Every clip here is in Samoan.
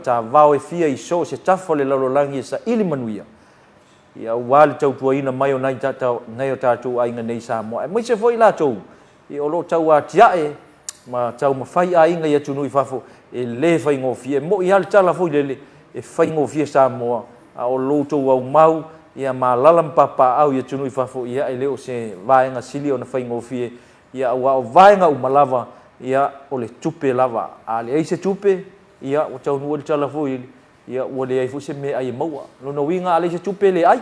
matavao e fia i so o se tafa o le lalolagi e saili manuia, ia aua le tautuaina mai o nai nai o tatou aiga nei i Samoa, aemaise foi i latou ia o lo o tau atiae ma taumafai aiga i atunuu i fafo, e le faigofie. E moni lava le tala foi lele, e faigofie Samoa, a o lo outou aumau ia ma alaala ma papaaao i atunuu i fafo, ia e le o se vaega sili ona faigofie, ia aua o vaega uma lava, ia o le tupe lava. A leai se tupe, ia ua taunuu ai le tala foi lele, ia ua leai foi se meaai e maua. O lona uiga a leai se tupe e le ai.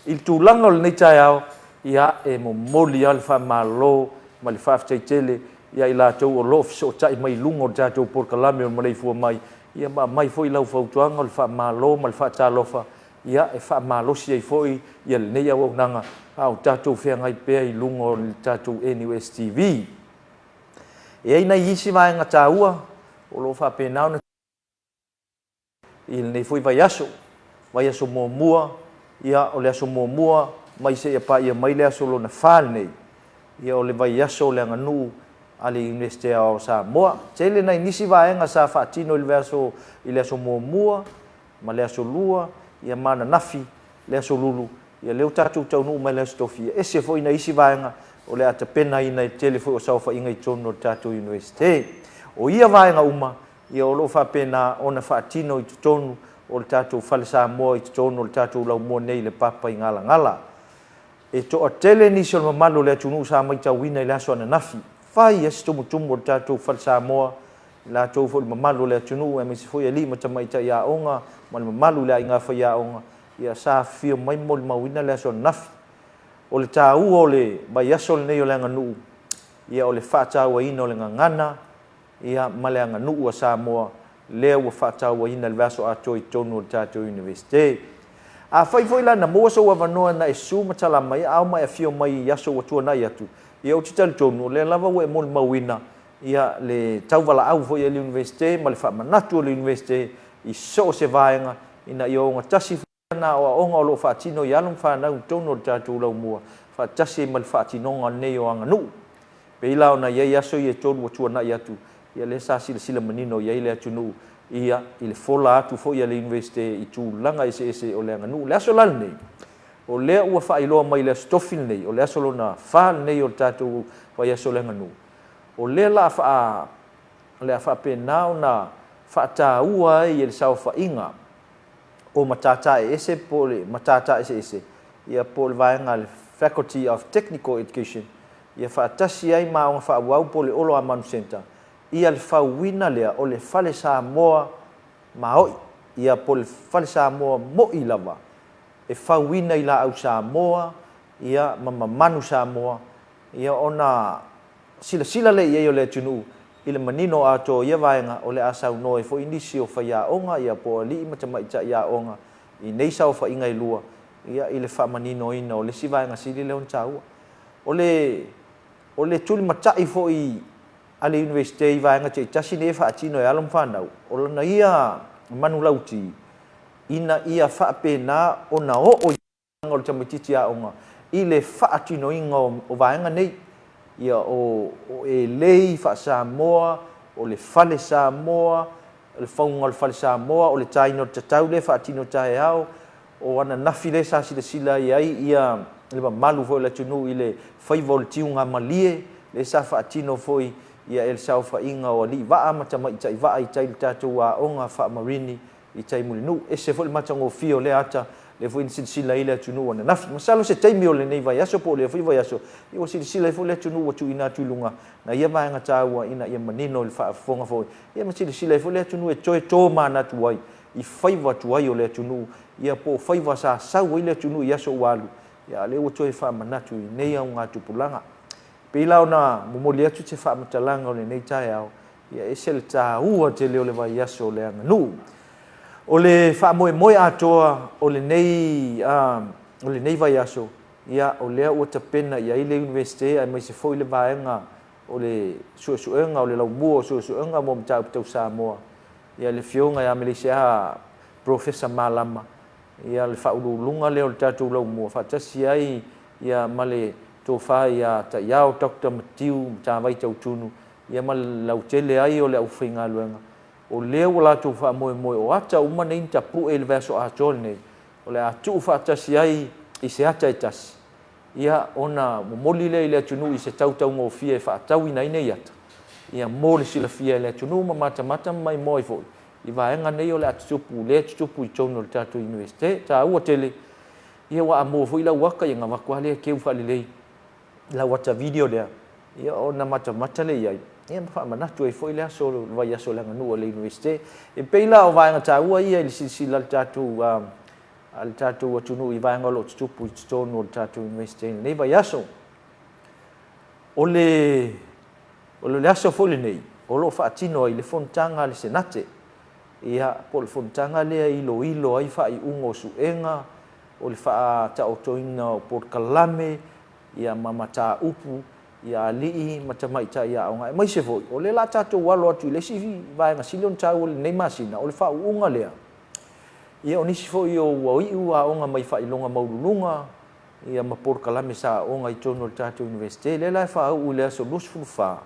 I le tulaga o lenei taeao, ia e momoli lava le faamalo ma le faafetai tele ia i latou o lo o fesootai mai i luga o le tatou polokalame o le Maleifua Mai, ia ma aumai foi lau fautuaga o le faamalo ma le faatalofa, ia e faamalosi ai foi ia lenei auaunaga a o tatou feagai pea i luga o le tatou NUS TV. E i ai nai isi vaega taua o lo o faapena ona i lenei foi vaiaso, vaiaso muamua, ia o le aso muamua mai seia paia mai le aso lona fa lenei, ia o le vaiaso o le aganuu a le Iunivesite Aoao o Samoa. Tele nai nisi vaega sa faatino i le vaiaso i le aso muamua ma le aso lua, ia ma ananafi le aso lulu, ia lea ua tatou taunuu mai le aso tofi, ia ese foi nai isi vaega o le a tapenaina i le tele foi o saofaiga i totonu o le tatou Iunivesite. O ia vaega uma, ia o lo o faapena ona faatino i totonu o le tatou Fale Samoa i totonu o le tatou laumua nei i le Papaigalagala. E toatele nisi o le mamalu o le atunuu sa maitauina i le aso ananafi, fai lava si tumutumu o le tatou Fale Samoa, i latou foi le mamalu o le atunuu aemaise foi alii ma tamaitai aoga ma le mamalu i le aiga faiaoga, ia sa afifio mai ma molimauina le aso ananafi. O le taua o le vaiaso lenei o le aganuu, ia o le faatauaina o le gagana, ia ma le aganuu a Samoa lea ua faatauaina i le vaiaso atoa i totonu o le tatou Iunivesite. Afai foi la na maua sou avanoa na e susu ma tala mai a o ma e afio mai i aso ua tuanai atu, ia ou te talitonu o lea lava ua e molimauina ia le tauvalaau foi a le Iunivesite ma le faamanatu o le Iunivesite i so o se vaega ina ia ogatasi na aoaoga o lo o faatino i alo ma fanau i totonu o le tatou laumua, faatasi ai ma le faatinoga lenei o aganuu. Pei la ona i ai aso ia e tolu ua tuanai atu, ia lea sa silasila manino i ai le atunuu, ia, i le fola atu foi a le Iunivesite i tulaga eseese o le aganuu. O le aso la lenei, o lea ua faailoa mai i le Aso Tofi lenei, o le aso lona fa lenei o le tatou vaiaso o le aganuu, o lea la a faa, o le a faapena ona faataua ai e le saofaiga o matata eese po o le matata eseese, ia po o le vaega a le Faculty of Technical Education, ia faatasi ai ma Aoga Faaauau po o le Olo Amanu Centre, ia le fauina lea o le Fale Samoa Maoi, ia po o le Fale Samoa moi lava, e fauina i laau Samoa, ia ma mamanu Samoa, ia ona Silasila lea i ai o le atunuu i le manino atoa o ia vaega o le a saunoa ai foi nisi o faiaoga ia po o alii ma tamaitai aoga i nei saofaiga e lua ia i le faamaninoina o le isi vaega sili lea ona taua. O le o le tulimatai foi a le Iunivesite i vaega taitasi nei e faatino e alo ma fanau, o lana ia manulauti ina ia faapena ona oo i o le tamaitiiti aoga i le faatinoina o vaega nei, ia o elei faa-Samoa, o le fale Samoa, o le fauga o le fale Samoa, o le taina o le tatau lea e faatino taeao, o ananafi lea sa silasila i ai ia le mamalu foi o le atunuu i le faiva o le tiugamalie lea sa faatino foi ia e le saofaiga o alii vaa ma tamaitai vaa i tai i le tatou aoga faa-Marini i tai Mulinuu. Ese foi le matagofie o lea ata, lea foi na silasila ai le atunuu ananafi. Masalo se taimi o lenei vaiaso po o lea foi vaiaso, ia ua silasila ai foi le atunuu ua tuuina atu i luga na ia vaega taua ina ia manino i le faafofoga foi, ia ma silasila ai foi le atunuu e toe tomanatu ai i faiva tuai o le atunuu, ia po o faiva sa sau ai le atunuu i aso ua alu, ia a o lea ua toe faamanatu i nei augatupulaga. E pei la ona momoli atu se faamatalaga o lenei taeao, Ia ese le taua tele o le vaiaso o le aganuu. O le faamoemoe atoa o lenei, o lenei vaiaso, ia o lea ua tapena i ai le Iunivesite aemaise foi le vaega o le suesuega, o le laumua o suesuega mo mataupu tau Samoa, ia le Afioga ia Meleisea Polofesa Malama, ia le faauluuluga lea o le tatou laumua faatasi ai ia ma le tofa ia Taiao Doctor Matiu Matavai Tautunu, ia ma le lautele ai o le aufaigaluega. O lea ua latou faamoemoe o ata uma nei na tapue i le vaiaso atoa lenei, o le a tuu faatasi ai i se ata e tasi, ia, ona momoli lea i le atunuu i se tau taugofie e faatauina ai nei ata, ia, mo le silafia e le atunuu ma matamata ma maimoa ai foi i vaega nei o le a tutupu, lea e tutupu i totonu o le tatou Iunivesite. E taua tele, ia aua a maua foi lau ata, ia ona avatu lava lea e teu faalelei lau ata video lea, ia ona matamata lea i ai, ia ma faamanatu ai foi le aso, le vaiaso o le aganuu a le Iunivesite. E pei la o vaega taua ia i le silasila a le tatou a le tatou atunuu i vaega o lo o tutupu i totonu o le tatou Iunivesite i lenei vaiaso. O le o le aso foi lenei o lo o faatino ai le fonotaga a le Senate, ia, po o le fonotaga lea e iloilo ai faaiuga o suega o le faataotoina o polokalame, ia, ma mataupu ia alii ma tamaitai aoga, aemaise foi o lea o le a tatou alo atu i le isi vaega sili ona taua i lenei masina, o le faauuga lea. Ia, o nisi foi o ua iu aoga mai faailoga maualuluga, ia, ma polokalame sa aoga i totonu o le tatou Iunivesite, lea la e faauu i le aso 24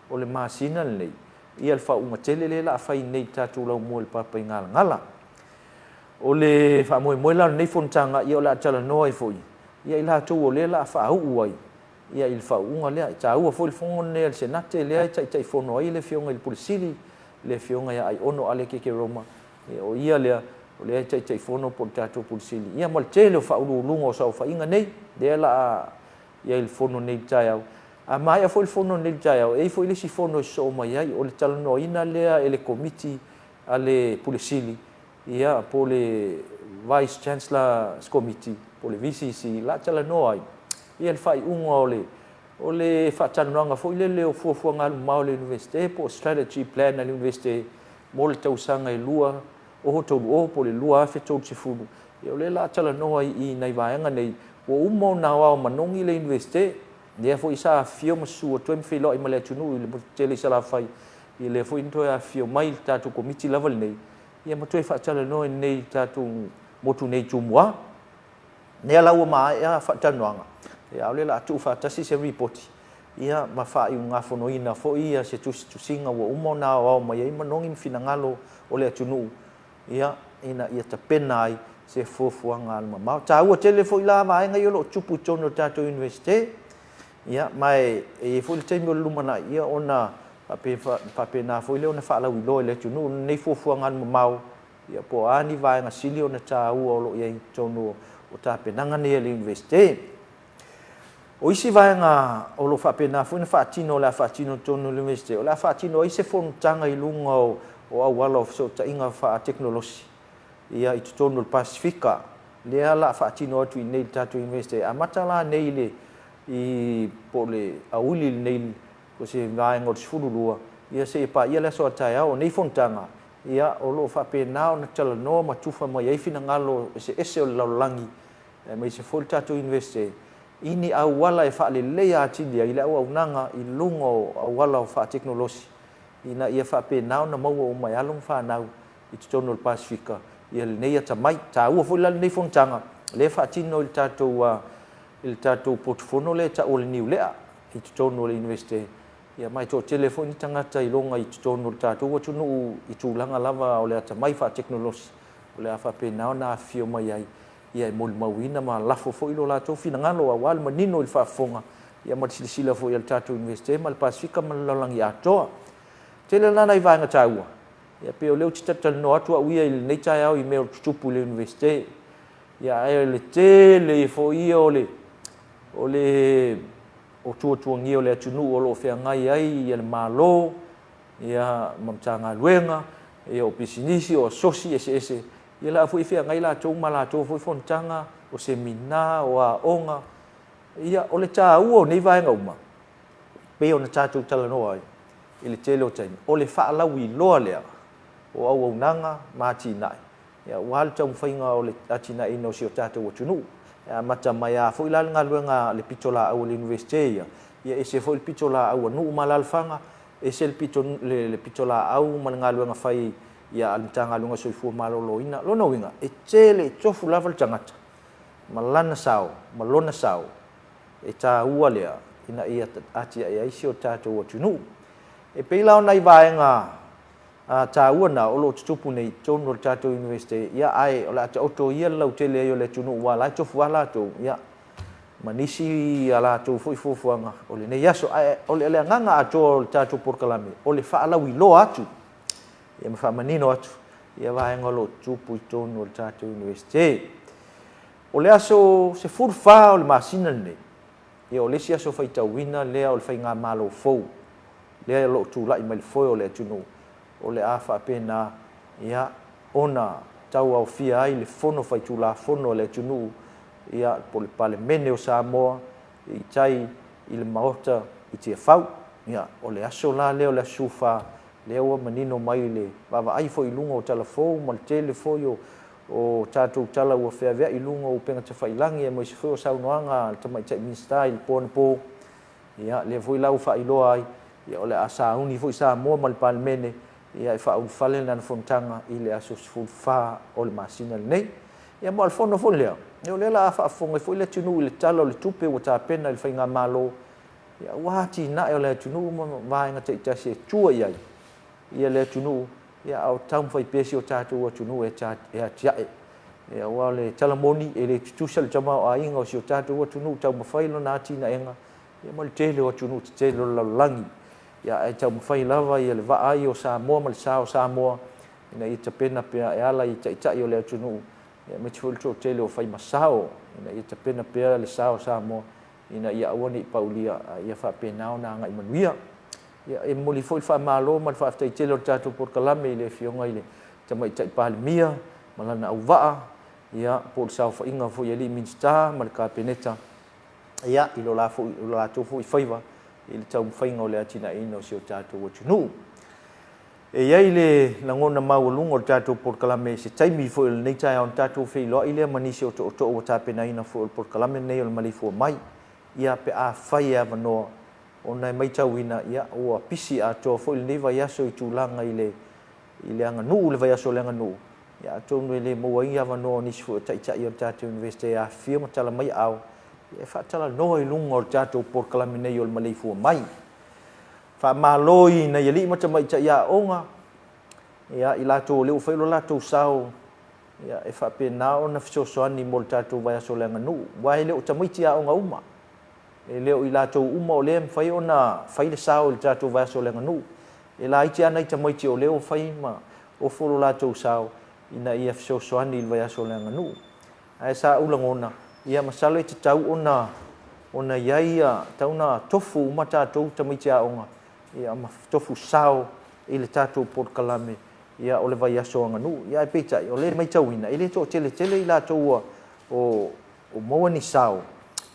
o le masina lenei, ia le faauuga tele lea o le a fai nei i le tatou laumua i le Papaigalagala. O le faamoemoe la o lenei fonotaga, ia o le a talanoa ai foi ia i latou o lea o le a faauu ai ia i le faauuga lea. E taua foi le fono lenei a le Senate lea e Taitaifono ai le Afioga i le Pule Sili, le Afioga ia Aiono Alekeke Roma, ia o ia lea o lea e Taitaifono po o le tatou Pule Sili, ia ma le tele o Faauluuluga o saofaiga nei lea o le a i ai i le fono nei i le taeao. A maea foi le fono nei i le taeao, e i ai foi le isi fono e sosoo mai ai, o le talanoaina lea e le Komiti a le Pule Sili, ia, po o le Vice Chancellor's Committee, po o le VCC, o le a talanoa ai ia le faaiuga o le o le faatalanoaga foi lele o fuafuaga alumamao a le Iunivesite po o strategy plan a le Iunivesite mo le tausaga e 2030 po o le 2030. Ia o lea o le a talanoa i i nai vaega nei, ua uma ona aoao manogi le Iunivesite, lea foi sa afifio ma susu atu ai ma feiloai ma le atunuu i le motu tele i Salafai, ia lea foi na toe afifio mai le tatou Komiti lava lenei, ia ma toe faatalanoa i inei i le tatou motu nei i Tumua. Lea la ua maea faatalanoaga, ia a o lea o le a tuufaatasi se Lipoti, ia ma faaiugafonoina foi ia se tusitusiga ua uma ona aoao mai ai manogi ma finagalo o le atunuu, ia, ina ia tapena ai se fuafuaga alumamao. E taua tele foi la vaega ia o lo o tupu i totonu o le tatou Iunivesite, ia, ma e i ai foi le taimi o le lumanai, ia ona faapena foi lea ona faalauiloa i le atunuu lenei fuafuaga alumamao, ia po o a ni vaega sili ona taua o lo o i ai i totonu o tapenaga nei a le Iunivesite. O isi vaega o lo o faapena foi ona faatino o le a faatino i totonu o le Iunivesite, o le a faatino ai se fonotaga i luga o auala o fesootaiga faatekonolosi ia i totonu o le Pasefika, lea o le a faatino atu i inei i le tatou Iunivesite. E amata la nei i le i po o le aoili lenei o se vaega o le 12 ia seia paia le aso a taeao. O nei fonotaga, ia, o lo o faapena ona talanoa ma tufa mai ai finagalo eseese o le lalolagi aemaise foi le tatou Iunivesite i ni auala e faaleleia atili ai le auaunaga i luga o auala faatekonolosi ina ia faapena ona maua uma e alo ma fanau i totonu o le Pasefika ia lenei atamai. E taua foi la lenei fonotaga lea e faatino i le tatou i le tatou potufono lea e tau o le Niulea i totonu o le Iunivesite, ia ma e toatele foi ni tagata iloga i totonu o le tatou atunuu i tulaga lava o le atamai faatekonolosi o le a faapena ona afifio mai ai ia e molimauina ma lafo foi lo latou finagalo aua le manino i le faafofoga ia ma le silasila foi a le tatou Iunivesite ma le Pasefika ma le lalolagi atoa. Tele la nai vaega taua, ia pei o lea ou te talatalanoa atu au ia i lenei taeao i mea o tutupu i le Iunivesite, ia ae o le tele foi ia o le o le o tuatuagia o le atunuu o lo o feagai ai ia le Malo, ia ma Matagaluega, ia o pisinisi, o asosi eseese, ia la foi e feagai latou ma latou foi fonotaga, o semina, o aoga. Ia, o le taua o nei vaega uma, pei ona tatou talanoa ai i le tele o taimi, o le faalauiloa lea o auaunaga ma atinae aua le taumafaiga o le atinaeina o si o tatou atunuu. E amata mai lava foi la le galuega a le pitolaau a le Iunivesite ia, ia ese foi le pitolaau a nuu ma alaalafaga, ese le pito, le, le pitolaau ma le galuega fai ia a le Matagaluega o Soifua Maloloina. Lona uiga, e tele, e tofu lava le tagata ma lana sao, ma lona sao e taua lea ina ia atiae ai si o tatou atunuu. E pei la o nai vaega. taua na o lo o tutupu nei i totonu o le tatou Iunivesite, ia ae o le a taoto ia le lautele ai o le atunuu aua o la e tofu lava latou, ia, ma nisi a latou foi fuafuaga o lenei aso. Ae o le agaga atoa o le tatou polokalame, o le faalauiloa atu ia ma faamanino atu ia vaega o lo o tutupu i totonu o le tatou Iunivesite. O le aso 14 o le masina lenei, ia o le isi aso faitauina lea o le Faigamalo fou lea o lo o tulai mai le foe o le atunuu, o le a faapena ia ona tauaofia ai le Fono Faitulafono a le atunuu, ia po o le Palemene o Samoa i tai i le Maota i Tiafau. Ia, o le aso la lea o le aso 14, lea ua manino mai le vaavaai foi i luga o tala fou ma le tele foi o o tatou tala ua feaveai i luga o upega tafailagi aemaise foi o saunoaga a le Tamaitai Minisita i le po anapo. Ia, lea foi la ua faailoa ai, ia o le a sauni foi Samoa ma le Palemene, ia e faaulufale lana fonotaga i le aso 14 o le masina lenei. Ia ma o le fono foi lea, ia o lea o le a faafofoga ai foi le atunuu i le Tala o le Tupe ua tapena e le Faigamalo, ia aua atinae o le atunuu ma vaega taitasi e tua i ai ia le atunuu, ia a o taumafai pea si o tatou atunuu e atiae. Ia aua o le tala moni, e le tutusa le tamaoaiga o si o tatou atunuu taumafai lona atinaega, ia ma le tele o atunuu tetele o le lalolagi. Ia ae taumafai lava ia le vaai o Samoa ma le sa o Samoa ina ia tapena pea e ala i taitai o le atunuu, ia aemaise foi le toatele o faimasao ina ia tapena pea le sa o Samoa ina ia aua ne i paulia a ia faapena ona agai manuia. Ia, e momoli foi le faamalo ma le faafetai tele o le tatou polokalame i le Afioga i le Tamaitai Palemia ma lana auvaa, ia, po o le saofaiga foi a alii Minisita ma le Kapeneta, ia, i lo latou foi faiva i le taumafaiga o le atinaeina o si o tatou atunuu. E i ai le lagona maualuga o le tatou polokalame i se taimi foi o lenei taeao ona tatou feiloai lea ma nisi o tootoo ua tapenaina foi o le polokalame lenei o le maleifua mai, ia, pe afai e avanoa ona e maitauina ia ua pisi atoa foi lenei vaiaso i tulaga i le i le aganuu, le vaiaso o le aganuu, ia atonu e le maua ai avanoa o nisi foi o taitai o le tatou Iunivesite e afifio ma tala mai aao e faatalanoa i luga o le tatou polokalame nei o le maleifua mai. Faamalo i nai alii ma tamaitai aoga, ia i latou o lea ua fai lo latou sao ia e faapena ona fesoasoani mo le tatou vaiaso o le aganuu, aua e le o tamaiti aoga uma. E le o i latou uma o lea e mafai ona fai le sao i le tatou vaiaso o le aganuu. E laiti lava nai tamaiti o lea ua fai ma ofo lo latou sao ina ia fesoasoani i le vaiaso o le aganuu. Ae sa ou lagona, ia masalo e tatau ona ona i ai ia, tatau ona tofu uma tatou tamaiti aoga ia ma tofu sao i le tatou polokalame ia o le vaiaso aganuu. Ia ae peitai, o lea e maitauina e le toatele tele i latou ua o o maua ni sao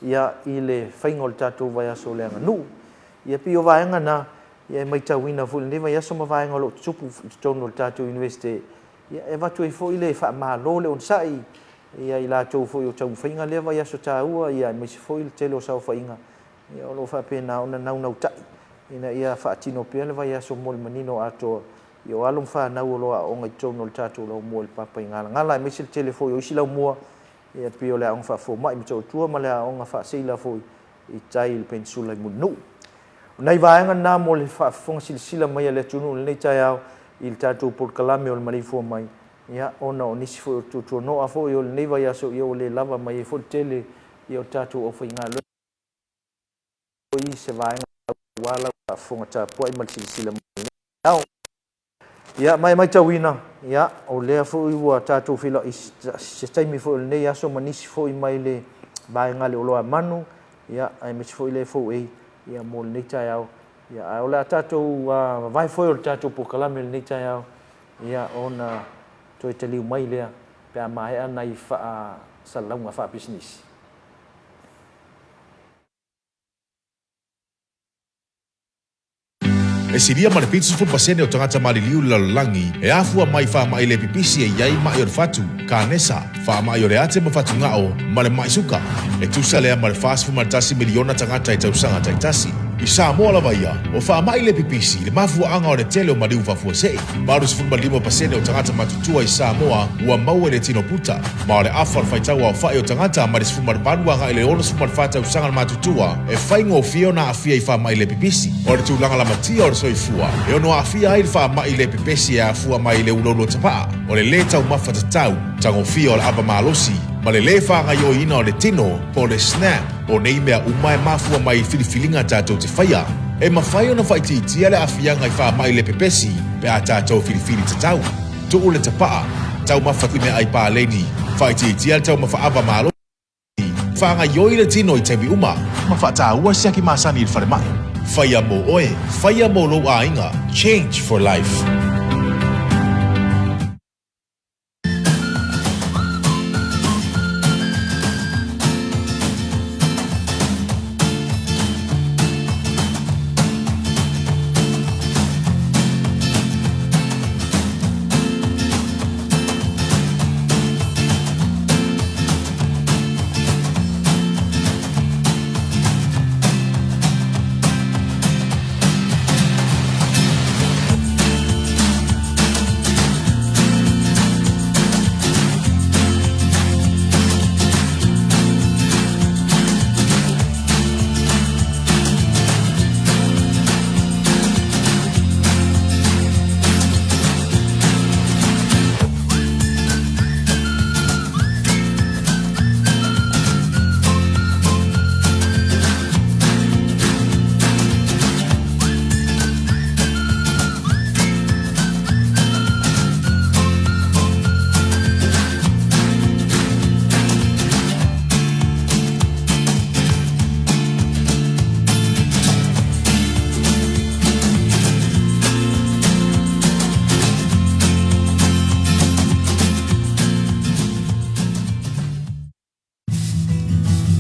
ia i le faiga o le tatou vaiaso o le aganuu. Ia pei o vaega na ia e maitauina foi i lenei vaiaso ma vaega o lo o tutupu i totonu o le tatou Iunivesite, ia e avatu ai foi le faamalo le onosai ia i latou foi o taumafaiga lea vaiaso taua ia aemaise foi le tele o saofaiga ia o lo o faapena ona naunautai ina ia faatino pea le vaiaso mo le manino atoa ia o alo ma fanau o lo o aooga i totonu o le tatou laumua i le Papaigalagala aemaise le tele foi o isi laumua Ia pei o le aoga faafomai i Motootua ma le aoga faaseila foi i tai i le Penisula i Mulinuu. O nai vaega na mo le faafofoga silasila mai a le atunuu i lenei taeao i le tatou polokalame o le maleifua mai, ia ona o nisi foi o tuatuanoa foi o lenei vaiaso ia ua le lava mai ai foi le tele ia o tatou aufaigaluega i se vaega aua lau faafofoga tapuai ma le silasila mai i lenei taeao. Ia, ma e matauina, ia, o lea foi ua tatou feiloai i se taimi foi o lenei aso ma nisi foi mai le vaega a le Oloa Manu, ia, aemaise foi le FOA, ia, mo lenei taeao. Ia, ae o le a tatou vavae foi o le tatou polokalame i lenei taeao, ia, ona toe taliu mai lea pe a maea nai faasalalauga faapisinisi. E silia ma le 70% o tagata maliliu i le lalolagi e afua mai i faamai le pipisi e i ai maʻi o le fatu, kanesa, faamai o le ate ma fatugao, ma le maʻi suka. E tusa lea ma le 41 miliona tagata i tausaga taitasi. I Samoa lava ia, o faamai le pipisi le mafuaaga o le tele o maliu faafuasei. 85% o tagata matutua i Samoa ua maua i le tino puta, ma o le afa o le faitau aofai o tagata mai le 18 agai i le 64 tausaga le matutua e faigofie ona aafia i faamai le pipisi. O le tulaga lamatia o le soifua e ono aafia ai le faamai le pepesi e afua mai i le uloulua tapaa, o le lē taumafa tatau, tagofia o le ava malosi, ma le lē faagaoioiina o le tino po o le SNAP. O nei mea uma e mafua mai i filifiliga tatou te faia. E mafai ona faaitiitia le aafiaga i faamai le pepesi pe a tatou filifili tatau. Tuu le tapaa, taumafa i meaai paleni, faaitiitia le taumafa ava malosi, faagaioi le tino i taimi uma, ma faataua siaki masani i le falemai. Faia mo oe, faia mo lou aiga, Change for Life.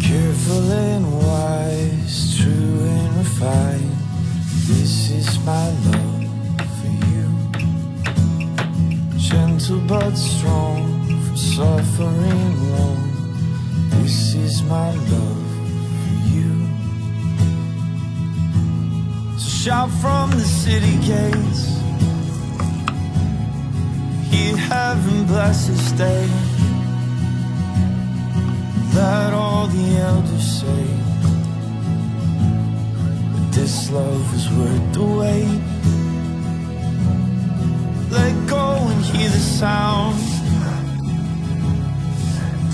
Careful and wise, true and refined. This is my love for you. Gentle but strong, from suffering long. This is my love for you. So shout from the city gates. Hear heaven bless this day. Let all the elders say that this love was worth the wait. Let go and hear the sound.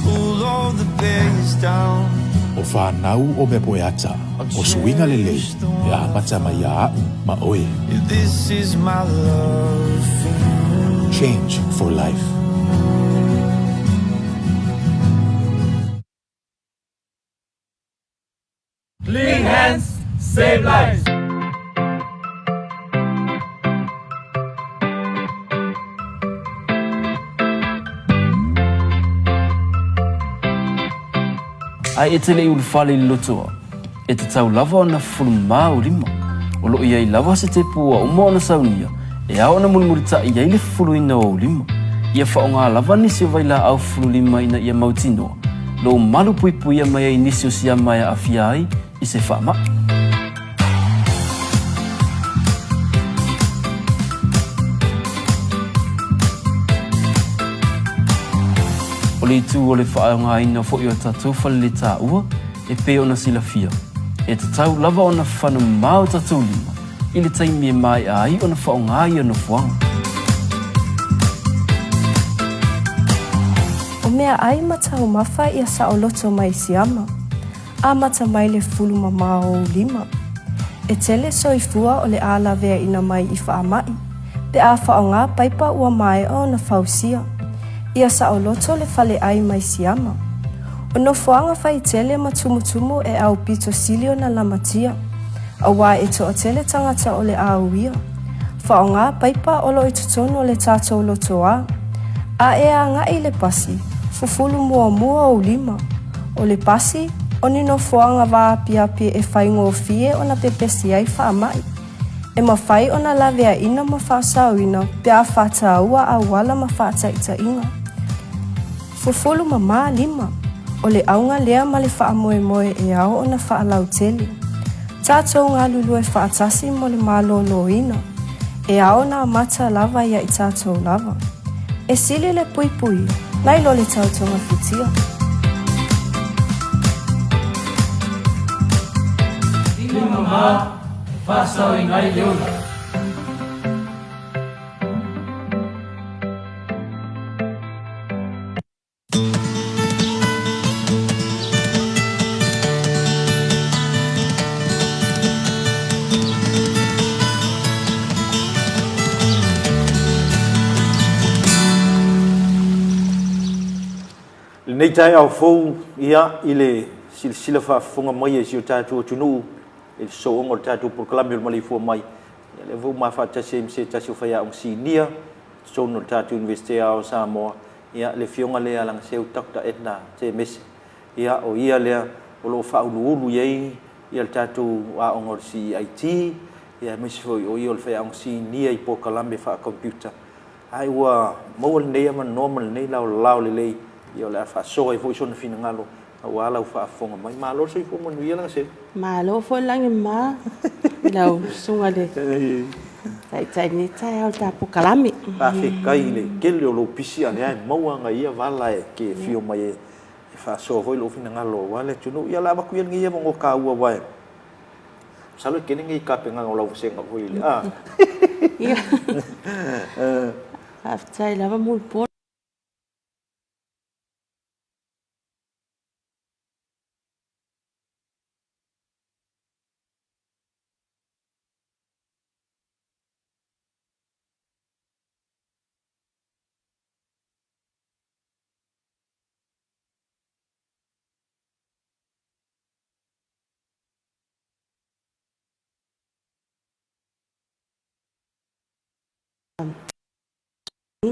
Pull all the barriers down. O fanau o mea poeata, o suiga lelei, e amata mai iā a'u ma oe. This is my love for you. Change for life. Clean hands, save lives. Ae e te le i ulufale i le lotoa, e tatau lava ona fufulu mamā ou lima. O lo o i ai lava se tepu ua uma ona saunia e ao ona mulimulitaʻi ai le fufuluina o ou lima. Ia faaaoga lava nisi o vailaau fufulu lima ina ia mautinoa lou malu puipuia mai ai nisi o siama e aafia ai i se faamaʻi. O le itu o le faaaogaina foi o tatou faleletaua e pei ona silafia, e tatau lava ona fana mamao tatou lima i le taimi e maea ai ona faaaoga ia nofoaga. O meaai ma taumafa ia saoloto mai siama. Amata mai le fulu mamao o ou lima. E tele soifua o le a laveaina mai i faamai, pe a faaaoga paipa ua maea ona fausia. Ia saoloto le faleai mai siama. O nofoaga faitele ma tumutumu e aupito sili ona lamatia, auā e toatele tagata o le a uia. Faaaoga paipa o lo o i totonu o le tatou lotoa. A e agai i le pasi, fufulu muamua ou lima. O le pasi, o ni nofoaga vaapiapi e faigofie ona pepesi ai faamai. E mafai ona laveaina ma faasaoina pe a faataua auala ma faataitaiga. Fufulu mamā lima. O le auga lea ma le faamoemoe e ao ona faalautele. Tatou galulue faatasi mo le maloloina, e ao ona amata lava ia i tatou lava. E sili le puipuia nai lo le tau togafitia. Lima ma faasaoina ai le ola. Lenei taeao fou, ia, i le silasila faafofoga mai e si o tatou atunuu i le sosooga o le tatou polokalame o le maleifua mai, ia, lea foi ua ma faatasi ai ma se tasi o faiaoga sinia i totonu o le tatou Iunivesite Aoao o Samoa, Ia, le afioga lea ia Lagaseu Doctor Edna Temese, ia, o ia lea o lo o faauluulu i ai ia le tatou aoga o le CEIT, ia aemaise foi o ia o le faiaoga sinia i polokalame faa-computer. Ae ua maua lenei avanoa ma lenei laolao lelei, ia o le a faasoa ai foi sona finagalo aua lau faafofoga mai. Malo le soifua manuia Lagaseu. Malo foi lagi ma i lau susuga i le Taitai i lenei taeao i le ta polokalame. Faafetai i le tele o lou pisi a o lea e maua ana ia vala e te afio mai e faasoa foi lou finagalo aua le atunuu. Ia o le a avatu ia lenei avanoa taua aua e masalo e tele nei tapenaga o lau vasega foi i le a. Ia. Faafetai lava Mulipola.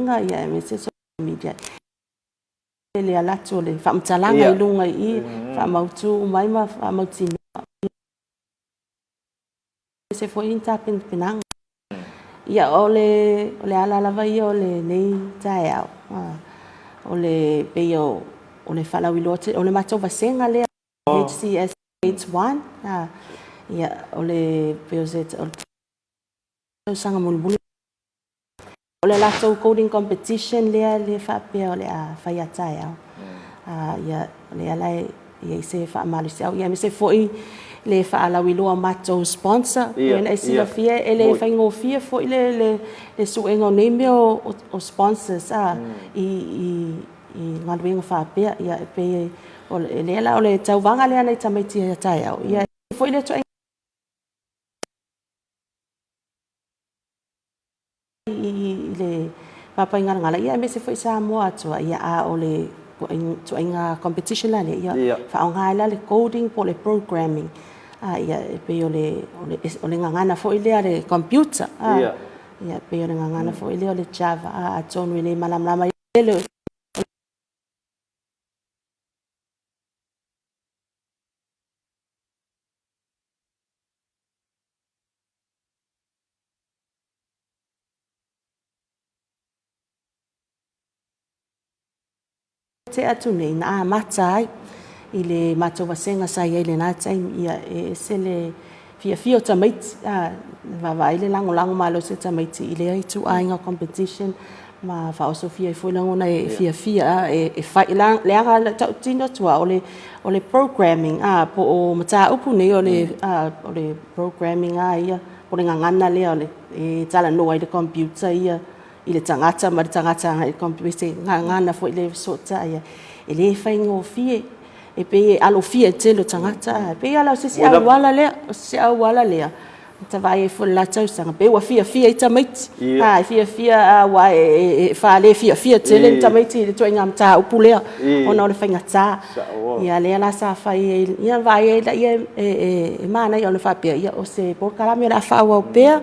Ia aemaise social media le ala atu o le faamatalaga i luga i i, faamautu uma ai ma faamautinoa se foi ni tapenapenaga. Ia, o le, o le ala lava ia o lenei taeao, o le pei o, o le faalauiloa o le matou vasega lea, HCS Grades 1, ia, o le pei o se tausaga mulimuli. O le latou coding competition lea le faapea o le a fai a taeao. Ia, o lea la e i ai se faamalosiau, ia aemaise foi le faalauiloa o matou sponsor. Pei ona e silafia e le faigofie foi le suega o nei mea o sponsors i galuega faapea. Ia e pei o lea la o le tauvaga lea a nai tamaiti a taeao, ia e foi le ituaiga i le Papaigalagala, ia aemaise foi Samoa atoa, ia a o le ituaiga competition la lea, ia faaaoga ai la le coding po o le programming, ia e pei o le gagana foi lea a le computer, ia e pei o le gagana foi lea o le Java, atonu e le malamalama ai le Tea atu nei na amata ai i le matou vasega sa i ai i lena taimi, ia e ese le fiafia o tamaiti, a vaavaai le lagolago malosi o tamaiti i lea ituaiga competition ma faaosofia ai foi lagona e fiafia e fai, leaga e tautino atu lava o le programming po o mataupu nei o le programming lava ia o le gagana lea e talanoa ai le computer ia i le tagata ma le tagata agai i le computer, se gagana foi lea e fesootai ai. E le faigofie, e pei e alofia e le tele o tagata, e pei lava la o se isi auala lea, o se isi auala lea ta vaai ai foi i le la tausaga, pei ua fiafia ai tamaiti, e fiafia aua e faale fiafia tele ni tamaiti i le ituaiga mataupu lea ona o le faigata. Ia lea la sa fai ai, ia vaai ai lea e manaia ona faapea, ia o se polokalame o le a faaauau pea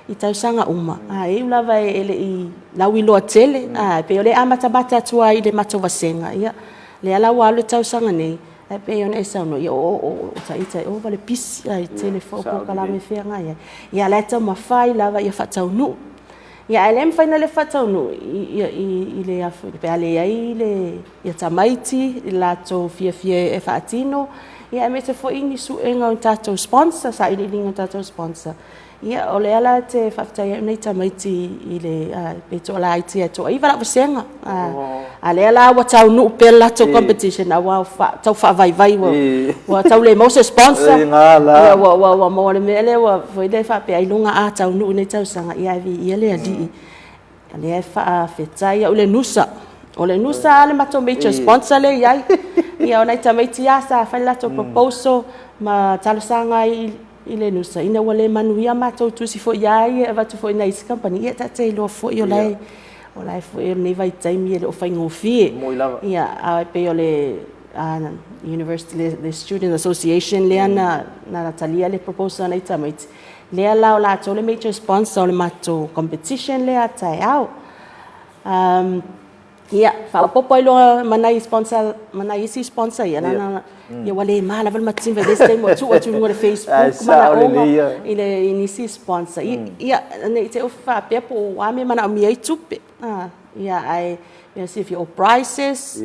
i tausaga uma, a e iu lava e le i lauiloa tele, a e pei o lea e amatamata atu ai i le matou vasega, ia lea la ua alu le tausaga nei, ae pei ona e saunoa, ia o ita e ova le pisi, a e tele foi polokalame e feagai ai, ia a o la e taumafai lava ia faataunuu. Ia ae le mafai ona le faataunuu i le pe a leai le tamaiti i le latou fiafia e faatino. Ia aemaise foi ni suega o tatou sponsor, sailiiliga o tatou sponsor. Ia o lea la te faafetai ai nei tamaiti i le pe toalaiti e toaiva lau vasega. A lea la ua taunuu pea le latou competition aua ua tau faavaivai ua ua tau le maua se sponsor. Ia ua ua ua maua le mea lea ua foi lea faapea ailoga a taunuu i lenei tausaga ia ae viia le Alii. O lea e faafetai au i le Nusa. O le Nusa lava le matou major sponsor lea e i ai. Ia o nai tamaiti lava sa fai le latou proposal ma talosaga ai i le Nusa ina ua le manuia matou tusi foi ia ia e avatu foi i nai isi kamupani, ia ta te iloa foi o la e o la e foi o lenei vaitaimi e le o faigofie. Ia ae pei o le University le Student Association lea na talia le proposal a nai tamaiti, lea la o latou le major sponsor o le matou competition lea taeao. Ia, faaopoopo ai loa ma nai sponsor ma nai isi sponsor ia, leaga ia ua le ma lava le mativa i le isi taimi ua tuu atu i luga o le Facebook manaoga i le i nisi sponsor. Ia, ne i te i ua faapea po o a mea e manaomia ai tupe. Ia, ae silafia o prizes,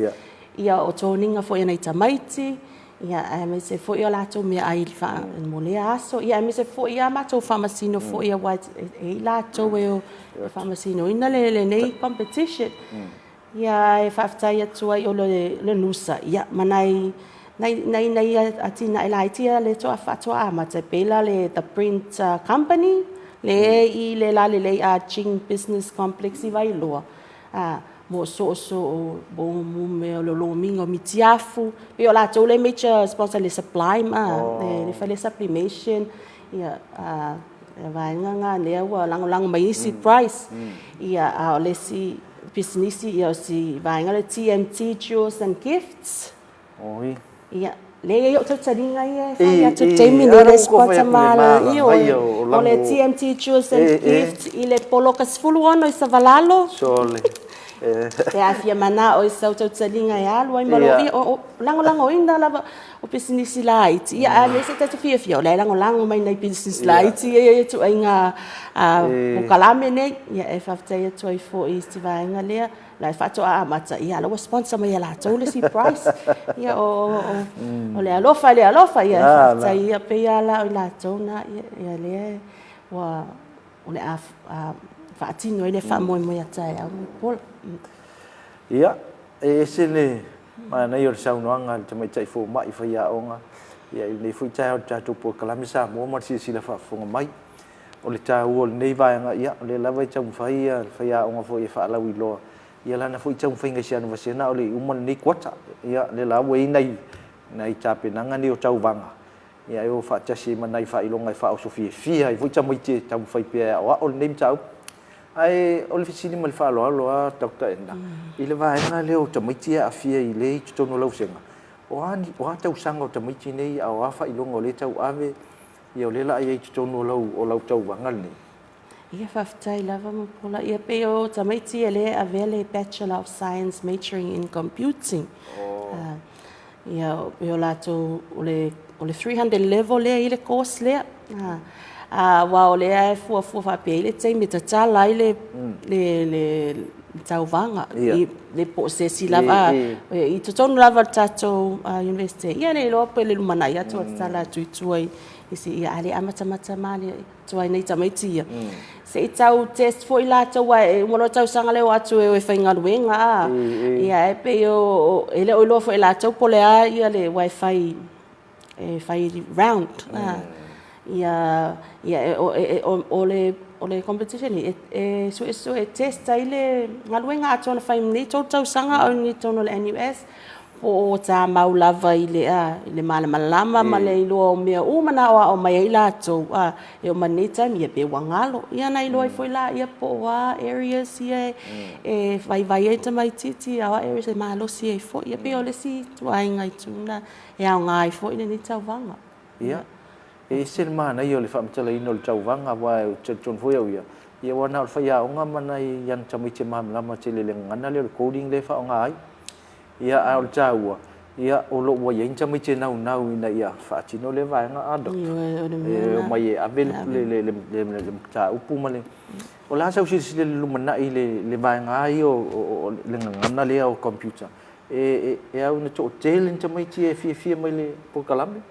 ia o toniga foi a nai tamaiti, ia aemaise foi o latou meaai mo lea aso, ia aemaise foi a matou faamasino foi aua e i ai latou e o e faamasinoina lenei competition. Ia e faafetai atu ai o le Nusa ia ma nai nai nai atinae laiti ia lea faatoa amata e pei la le The Print Company lea i le lalelei a Ching Business Complex i Vailoa mo soosoo mo mea o le lomiga o mitiafu. Pei o latou le major sponsor i le supply ma le fai le sublimation ia vaega na lea ua lagolago mai isi price. Ia a o le isi pisinisi ia o si vaega lea TMT Jewels and Gifts. Oi. Ia, lea e i ai ou tautaliga ia e fai atu i le taimi lenei le sponsor malolo. O le TMT Jewels and Gifts i le poloka 16 i Savalalo. Sole. Pe a fia manao i sau tautaliga e alu ai ma lou, ia, o lagolagoina lava o pisinisi laiti, ia aemaise ta te fiafia o la e lagolago mai nai pisinisi laiti ia i ituaiga polokalame nei. Ia e faafetai atu ai foi i si vaega lea. La e faatoa amata, ia la ua sponsor mai e latou le isi prize. Ia o le alofa i le alofa, ia faafetai ia pei lava la o i latou na, ia lea ua o le a faatino ai le faamoemoe a taeao ma Paula. Ia, e ese le manaia o le saunoaga a le tamaitai fomai faiaoga ia i lenei foi taeao i le tatou polokalame Samoa ma le silasila faafofoga mai. O le taua o lenei vaega, ia, o lea lava e taumafai le faiaoga foi e faalauiloa ia lana foi taumafaiga i se anavasena a o le i uma lenei kuata. Ia, o lea la ua i ai nai, nai tapenaga nei o tauvaga, ia e o faatasi ai ma nai faailoga e faaoso fiafia ai foi tamaiti e taumafai pea e aoao lenei mataupu. Ae o le fesili ma le faaaloalo lava Doctor Edna, i le vaega lea o tamaiti e aafia i lea i totonu o lau vasega, o a ni, o a tausaga o tamaiti nei a o a faailoga o lea e tauave Ia o lea la a i ai i totonu o lau, o lau tauvaga lenei. Ia faafetai lava Mulipola. Ia pei o tamaiti ia lea e avea le Bachelor of Science majoring in Computing. Oh. Ia pei o latou o le o le 300 level lea i le course lea. Aua o lea e fuafua faapea i le taimi e tatala ai le le le tauvaga i le po o se isi lava i totonu lava o le tatou Iunivesite. Ia le iloa pe le lumanai atu a tatala atu i tua i isi, ia a le amatamata malie atu ai nei tamaiti ia. Se i tau test foi latou aua e uma loa le tausaga lea o atu e o e faigaluega a. Ia e pei o e le o iloa foi e latou po o le a le wifi e fai round ia ia o le o le competition e e suesue e test ai le galuega atoa na fai i lenei 3 tausaga a o i totonu o le NUS po o tamau lava i le i le malamalama ma le iloa o mea uma na aoao mai ai latou a e oo mai lenei taimi ia pe ua galo ia na iloa ai foi laia po o a areas ia e vaivai ai tamaititi a o a areas e malosi ai foi ia pei o le isi ituaiga itu lena E aoga ai foi lenei tauvaga. Ia, e ese le manaia o le faamatalaina o le tauvaga, aua ou te talitonu foi au ia, ia aua na o le faiaoga ma nai ana tamaiti e malamalama tele i le gagana lea o le coding lea e faaaoga ai. Ia, a o le taua, ia, o lo o ua i ai ni tamaiti e naunau ina ia faatino lea vaega a doctor. Ioe, o le mea lena. E omai e ave le mataupu ma le... O le a sau silasila i le lumanai i le vaega lava ia o le gagana lea o computer? E, e, e au ina toatele ni tamaiti e fiafia mai le polokalame?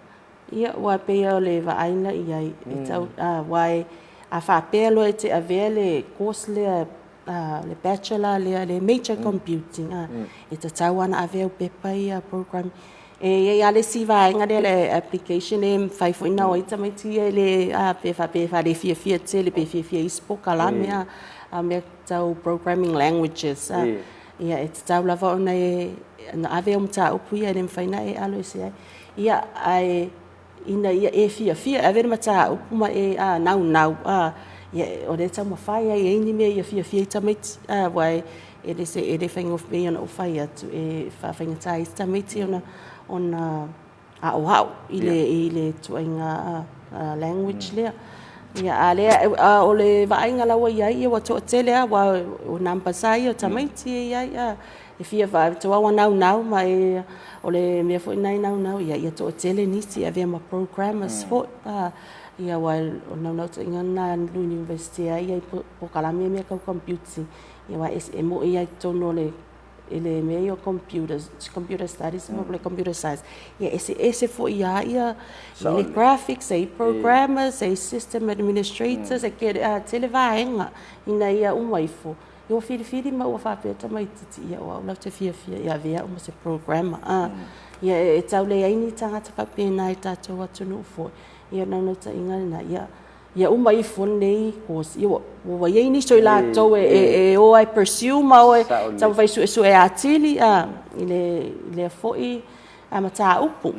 Ia, aua e pei o le vaai na i ai, e tau, aua e, a faapea loa e te avea le course lea, le bachelor lea, le major computing, e tatau lava ona ave au pepa ia programming. E i ai lava le isi vaega lea le application e mafai foi ona o ai tamaiti ia e le, pe faapea e faalefiafia tele pe fiafia i isi polokalame, a mea tau programming languages. Ia, e tatau lava ona e ona ave au mataupu ia e le mafai ona e alo ese ai. Ia, ae ina ia e fiafia e ave le mataupu ma e naunau, ia, o lea e taumafai ai e i ai ni mea ia fiafia ai tamaiti, aua e le se, e le faigofie, pei ona ou fai atu, e faafaigata ai isi tamaiti ona aoao i le i le ituaiga language lea. Ia a lea a o le vaaiga la ua i ai ua toatele lava aua o numbers lava ia o tamaiti e i ai a e fia ua naunau ma e o le mea foi lena e naunau i ai ia toatele nisi e avea ma programmers foi a ia aua o le naunautaiga lena i le University e i ai polokalame ia mea tau computing ia aua e moni lava i totonu o le i le mea ia o computers, computer studies ma le computer science, ia e eseese foi lava ia i le graphics, e i ai programmers, e i ai system administrators, e tele vaega ina ia uma ifo, ia ua filifili ma ua faapea tamaitiiti, ia o au la ou te fiafia e avea au ma se programmer. Ia e tau leai ni tagata faapena i tatou atunuu foi, ia o le naunautaiga lena, ia Ia uma ifo lenei course, ia ua i ai nisi o i latou e o e pursue ma o e taumafai e suesue atili i lea foi mataupu.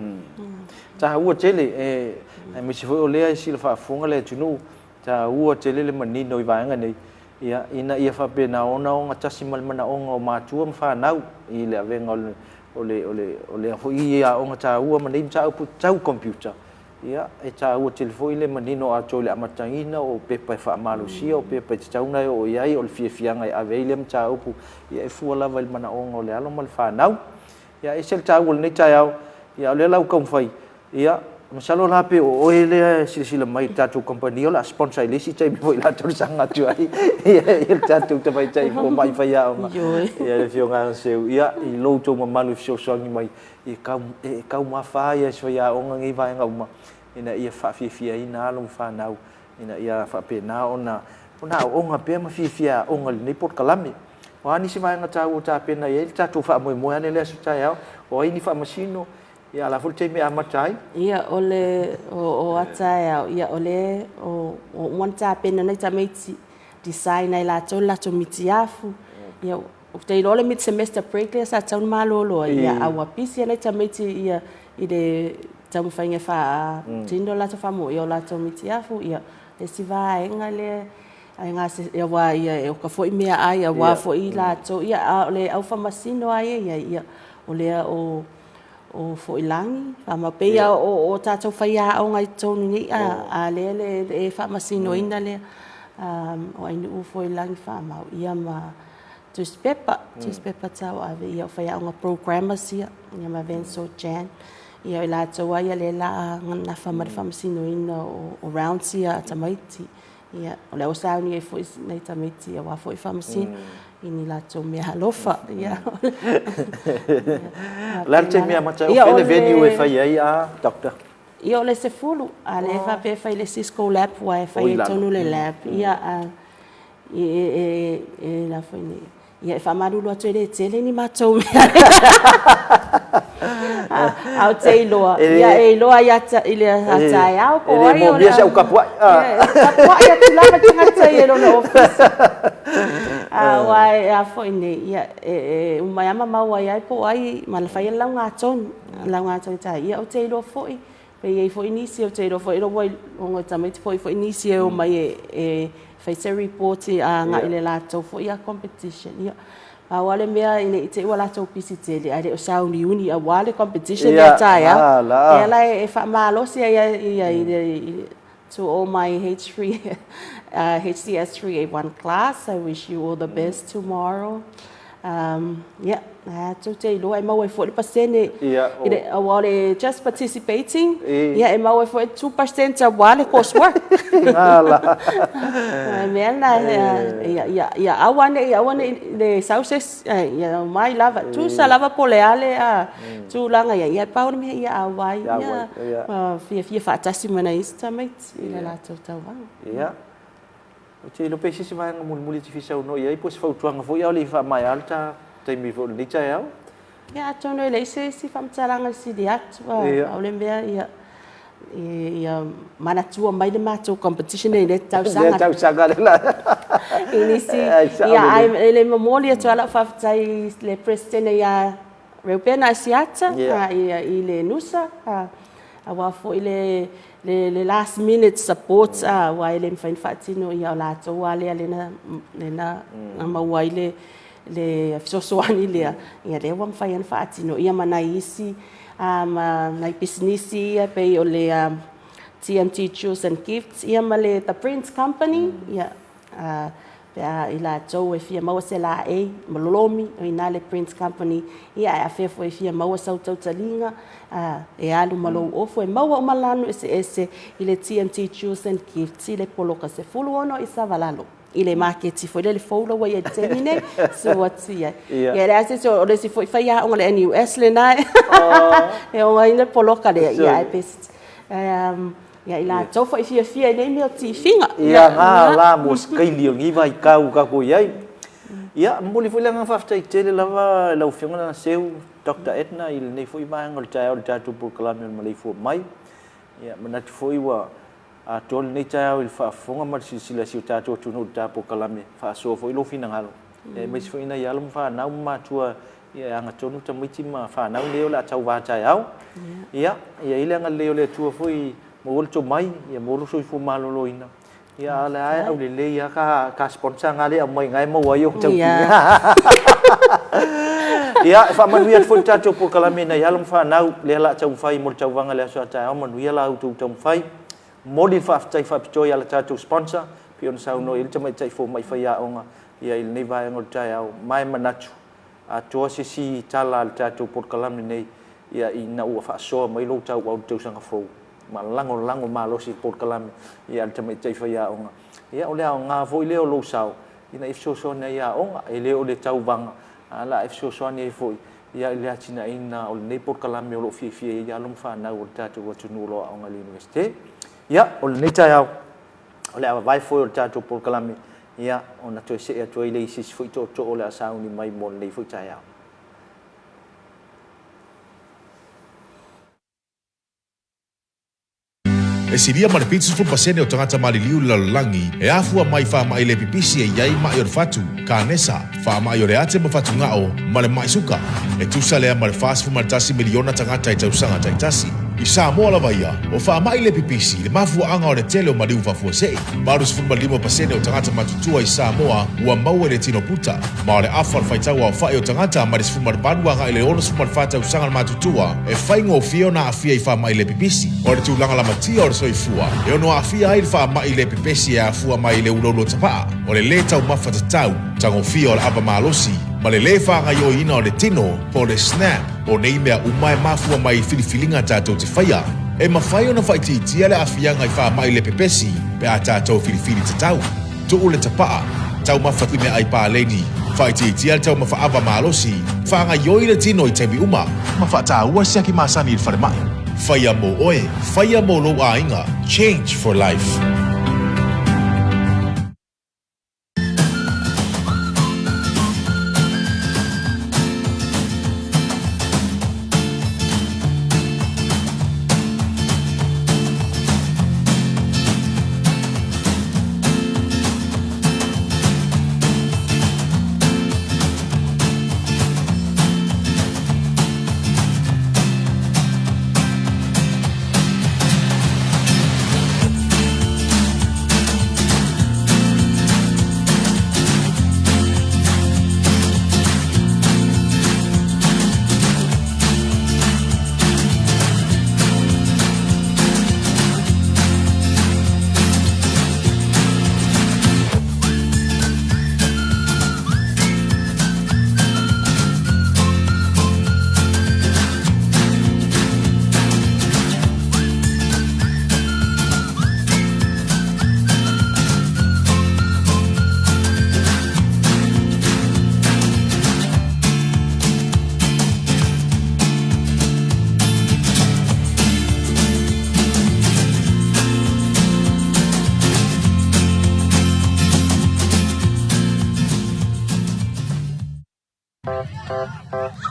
Taua tele, aemaise foi o lea e sila faafofoga le atunuu, taua tele le manino i vaega nei, ia, ina ia faapena ona ogatasi ma le manaoga o matua ma fanau i le avega o le, o le, o lea foi aoga taua ma nei mataupu tau computer. Ia, e taua tele foi le manino atoa i le amataina o pepa e faamalosia, o pepa e tatau ona e oo i ai, o le fiafiaga e ave ai lea mataupu, ia e fua lava i le manaoga o le alo ma le fanau. Ia, e ese le taua o lenei taeao, ia o lea la ua taumafai, ia, masalo la pe o oe lea e silasila mai i le tatou kamupani o le a sponsor i le isi taimi foi o le a talosaga atu ai i le tatou tamaitai fomai faiaoga, ia le Afioga ia Seu, ia, i lo outou mamalu e fesoasoani mai E taumafa ai e si faiaoga nei vaega uma ina ia faafiafiaina alo ma fanau ina ia faapena ona ona aooga pea ma fiafia e aoga i lenei polokalame. O a nisi vaega taua ua tapena i ai le tatou faamoemoe ane i le aso taeao? O ai ni faamasino? Ia, a o le a foi le taimi e amata ai? Ia, o le o a taeao, ia o le o uma ona tapena nai tamaiti design ai latou le latou mitiafu. Ia, Ou te iloa o le mid semester break lea sa tatau ona malolo ai, ia, a ua pisi lava nai tamaiti ia i le taumafaiga e faatino le latou faamoemoe o latou mitiafu, ia, le isi vaega lea e gase, aua ia e oka foi meaai aua foi i latou, ia, a o le au faamasino lava ia e i ai, ia, o lea o o Foilagi, e pei lava o tatou faiaoga i totonu nei, a lea e faamasinoina lea, o Ainuu Foilagi Faamau, ia ma tusipepa, tusipepa tauave, ia o faiaoga programmers ia, ia ma Venso Jan, ia o i latou lava ia lea o le a nafa ma le faamasinoina o rounds ia a tamaiti. Ia, o lea ua sauni ai foi nai tamaiti aua foi faamasino i ni latou meaalofa. Ia, o le a le taimi e amata ai? O fea le venue e fai ai a Doctor? Ia, o le 10, a lea e faapea e fai i le Cisco Lab, aua e fai ai tonu le lab. Ia, a, e, e, e, a foi nei, Ia, e faamalulu atu e le tele ni matou mea. A ou te iloa, ia e iloa ia i le taeao po o ai. E le manaomia se au tapuai. Ia, e tapuai atu lava le tagata i lona ofisa. Aua e a foi nei, ia e uma ai lava ma maua ai po o ai, ma fai ai le laugatonu, laugatonu taeao. Ia ou te iloa foi, Pe i ai foi nisi, ou te iloa foi ua iloa e tamaiti foi foi nisi e omai e fai se report agai i le latou foi competition. Ia, pau lava le mea ina ne i te i ua latou pisi tele ae le o sauniuni aua le competition lea taeao. Lea la e faamalosi ai i to all my H3, HCS 3A1 class, I wish you all the best tomorrow. Ia, a tou te iloa e maua ai foi le pasene i le, aua o le just participating, ia e maua ai foi le 2% aua le course work. O le mea lena, ia aua ne i, aua ne i le sau se isi, ia omai lava, tusa lava po o le a le tulaga i ai, ae pau le mea ia auai, ia fiafia faatasi ma nai isi tamaiti i le latou tauvaga. Ia. Ou te iloa pe i se isi vaega mulimuli e te fia saunoa i ai po o se fautuaga foi a o le i faamaea le ta taimi foi o lenei taeao. Ia atonu e leai se isi faamatalaga e sili atu, a o le mea ia ia manatua mai le matou competition i lea tausaga. Lea tausaga lea la. I nisi, ia ae le momoli atu lava lau faafetai i le Peresetene ia Reupena Asiata i le Nusa, aua foi le last minute support aua e le mafai ona faatino, ia o latou lava lea lea na maua ai le fesoasoani lea, ia lea ua mafai ona faatino, ia ma nai isi ma nai pisinisi ia pei o le TMT Jewels and Gifts ia ma le The Prince Company, ia pe a i latou e fia maua se laei ma lolomi, o i ina le Prince Company, ia ae afea foi e fia maua sau tautaliga e alu ma lou ofu e maua uma lanu eseese i le TMT Jewels and Gifts i le poloka 16 i Savalalo i le maketi foi lele fou la ua i ai i le taimi nei, susu atu i ai. Ia e leai se isi, o le isi foi faiaoga o le NUS lena e ona ai le poloka lea, ia ae pe Ia i latou foi fiafia i nei mea o tifiga. Ia ngā la mo se kaili o lenei vaitau ua tatou i ai. Ia, momoli foi le agaga faafetai tele lava i lau Afioga Lana Seu, Doctor Edna i lenei foi vaega o le taeao i le tatou polokalame o le Maleifua Mai. Ia, manatu foi ua atoa lenei taeao i le faafofoga ma le silasila a si o tatou atunuu i le ta polokalame, faasoa foi lou finagalo, aemaise foi nai alo ma fanau ma matua Ia e agatonu tamaiti ma fanau nei o le a tauva taeao. Ia, ia i ai le agalelei o le Atua foi, maua le tomai, ia maua lou soifua maloloina. Ia a o lea e aulelei lava ka, ka sponsor nga le aumai nga e maua ai ou tautino. Ia, e faamanuia atu foi le tatou polokalame i nai alo ma fanau, lea o le a taumafai mo le tauvaga i le aso a taeao, manuia la outou taumafai. Momoli le faafetai faapitoa i a tatou sponsor, pei ona saunoa i ai le tamaitai fomai faiaoga, ia i lenei vaega o le taeao, ma e manatu, atoa se isi tala a le tatou polokalame nei, ia ina ua faasoa mai lou tauau i le tausaga fou, ma lagolago malosi i le polokalame ia a le tamaitai faiaoga. Ia o le aoga foi lea o lou sao ina ia fesoasoani ai i aoga, e le o le tauvaga, ae o le a e fesoasoani ai foi ia i le atinaeina o lenei polokalame o lo o fiafia ai alo ma fanau o le tatou atunuu o lo o aoga i le Iunivesite. Ia, o lenei taeao, o le a vavae foe o le tatou polokalame, ia, ona toe see atu ai lea i se isi foi tootoo o le a sauni mai mo lenei foi taeao. E silia ma le 70% o tagata maliliu i le lalolagi e afua mai i faamai le pipisi e i ai maʻi o le fatu, kanesa, faamai o le ate ma fatugao, ma le maʻi suka. E tusa lea ma le 41 miliona tagata i tausaga taitasi. I Samoa lava ia, o faamai le pipisi le mafuaaga o le tele o maliu faafuasei. 85% o tagata matutua i Samoa ua maua i le tino puta, ma o le afa o le faitau aofai o tagata mai le 18 agai i le 64 tausaga le matutua e faigofie ona aafia i faamai le pipisi. O le tulaga lamatia o le soifua e ono aafia ai le faamai le pepesi e afua mai i le uloulua tapaa, o le lē taumafa tatau, tagofia o le ava malosi, ma le lē faagaioiina o le tino, po o le SNAP. O nei mea uma e mafua mai i filifiliga tatou te faia. E mafai ona faaitiitia le aafiaga i faamai le pepesi pe a tatou filifili tatau. Tuu le tapaa, taumafa i meaai paleni, faaitiitia le taumafa ava malosi, faagaioi le tino i taimi uma, ma faataua siaki masani i le falemai. Faia mo oe, faia mo lou aiga, Change for Life.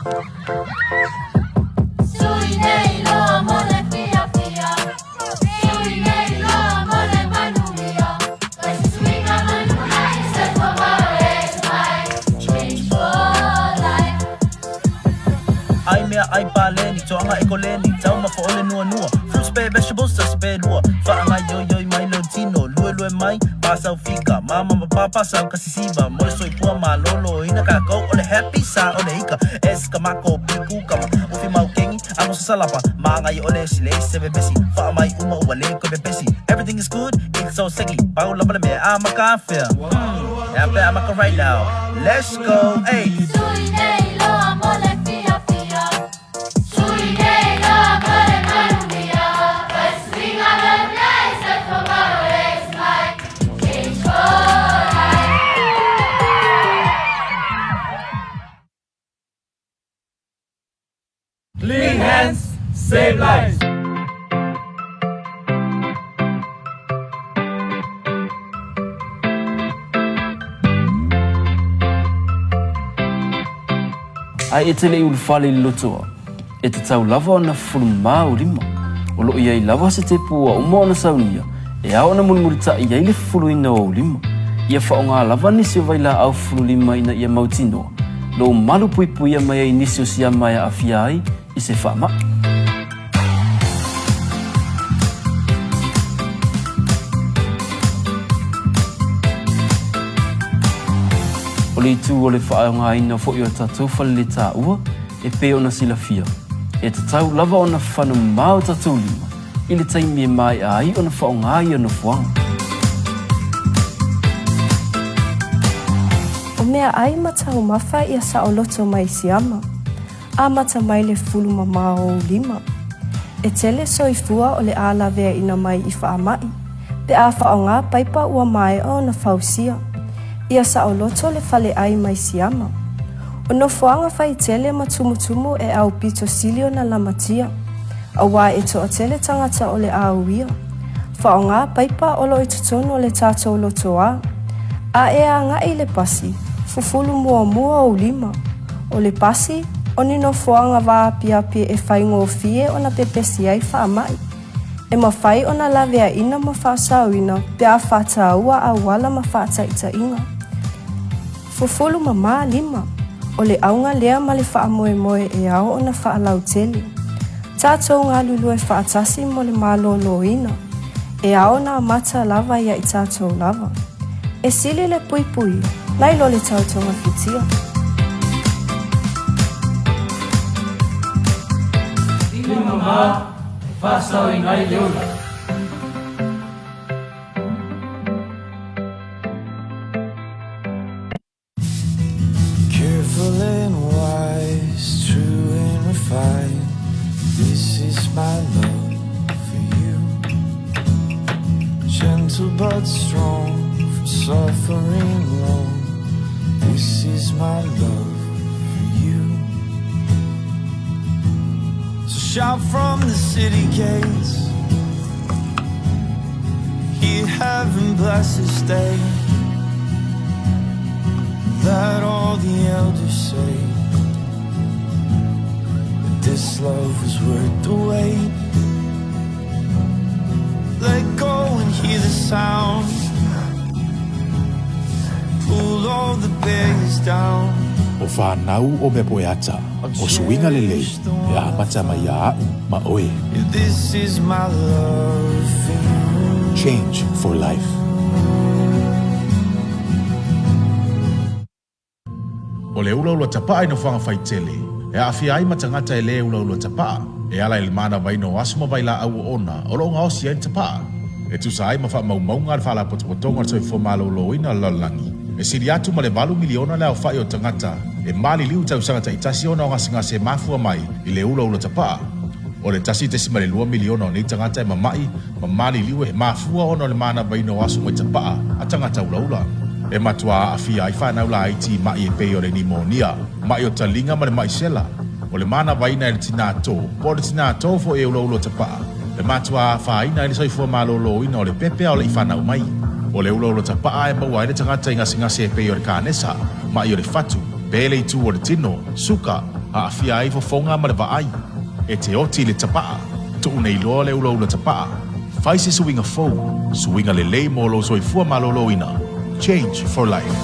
Ai mea ai paleni, toaga e koleni, taumafa o le nuanua, fruits pe vegetables tasi pe lua, faagaioioi mai lou tino, luelue mai, pasau fika, mama ma papa sau ka sisiva, mo le soifua maloloina kakou o le happy sa o le ika, es ka mako piku kama, ufi mau kengi, ago sasalapa, magai o le sile se bebesi, faa mai uma ua le koe pepesi, everything is good, it's so sexy, pau lava le mea a maka afea, hmm, ea pea maka right now, let's go, hey. Clean hands, save lives. Ae e te le i ulufale i le lotoa, e tatau lava ona fufulu mamā ou lima. O lo o i ai lava se tepu ua uma ona saunia e ao ona mulimulitaʻi ai le fufuluina o ou lima. Ia faaaoga lava nisi o vailaau fufulu lima ina ia mautinoa lou malu puipuia mai ai nisi o siama e aafia ai i se faamaʻi. O le itu o le faaaogaina foi o tatou faleletaua e pei ona silafia, e tatau lava ona fano mamao o tatou lima i le taimi e maea ai ona faaaoga ia nofoaga. O meaai ma taumafa ia saoloto mai siama. Amata mai le fulu mamao o ou lima. E tele soifua o le a laveaina mai i faamaʻi, pe a faaaoga paipa ua maea ona fausia. Ia saoloto le faleʻai mai siama. O nofoaga faitele ma tumutumu e aupito sili ona lamatia, auā e toatele tagata o le a uia. Faaaoga paipa o lo o i totonu o le tatou lotoā. A e agaʻi i le pasi, fufulu muamua ou lima. O le pasi, o ni nofoaga vaapiapi e faigofie ona pepesi ai faamaʻi. E mafai ona laveaina ma faasaoina pe a faataua auala ma faataitaiga. Fufulu mamā lima, o le auga lea ma le faamoemoe e ao ona faalautele. Tatou galulue faatasi mo le malōlōina, e ao ona amata lava ia i tatou lava. E sili le puipuia, nai lo le tau togafitia. Lima mamā e faasaoina ai le ola. Careful and wise, true and refined. This is my love for you. Gentle but strong, from suffering long. This is my love for you. So shout from the city gates. Hear heaven bless this day. Let all the elders say that this love was worth the wait. Let go and hear the sound. Pull all the barriers down. O fanau o mea poeata, o suiga lelei e amata mai iā aʻu ma oe. This is my love for you. Change for life. O le ulaula tapaa i nofoaga faitele, e aafia ai ma tagata e lē ulaula tapaa, e ala i le manavaina o aso ma vailaau oona o lo o gaosi ai le tapaa. E tusa ai ma faamaumauga a le Faalapotopotoga o le Soifua Maloloina o le Lalolagi, e sili atu ma le 8 miliona le aofai o tagata e maliliu i tausaga taitasi ona o gasegase e mafua mai i le ulaula tapaa. O le 1.2 miliona o nei tagata e mamaʻi ma maliliu e mafua ona o le manavaina o aso mai tapaa a tagata ulaula. E matuā aafia ai fanau laiti i maʻi e pei o le nimonia, maʻi o taliga ma le maʻi sela. O le manavaina e le tinā tō, po o le tinā tō foi e ulaula tapaa, e matuā afaina ai le soifua malōlōina o le pepe a o le i fanau mai. O le ulaula tapaa e maua ai le tagata i gasegase e pei o le kanesa, maʻi o le fatu, pē le itū o le tino, suka. Aafia ai fofoga ma le vaai. E te oti i le tapaa. Tuu nei loa le ulaula tapaa. Fai se suiga fou, suiga lelei mo lou soifua maloloina. Change for life.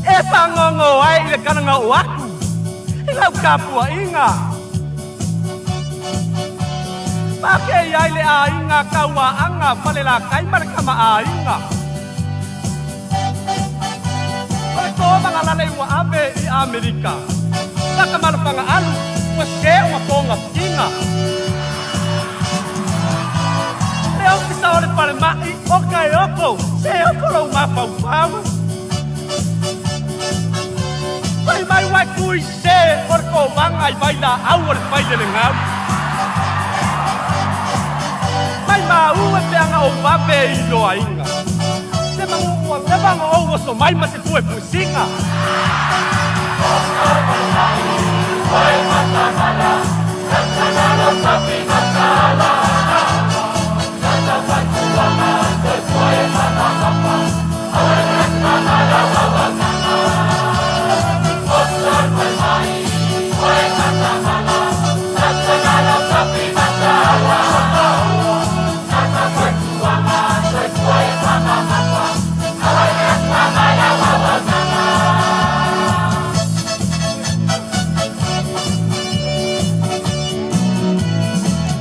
E fagogo ai i le kalagao aku i lau tapuaiga. Pakei ai le aiga Kauaaga Falelatai ma le Kamaaiga. O le tovaga lale ua ave i Amerika. Takamalofaga alu ua se ua togafitiga. Le ofisa o le falemai o Kaeoko, se oko lou mafaufau. Fai mai ua e tui se o le tovaga i vailaau o le failelegau. Mai maua e peaga ou vave i loaiga. Se manu ua leva ona ou oso mai ma se fuefuesiga.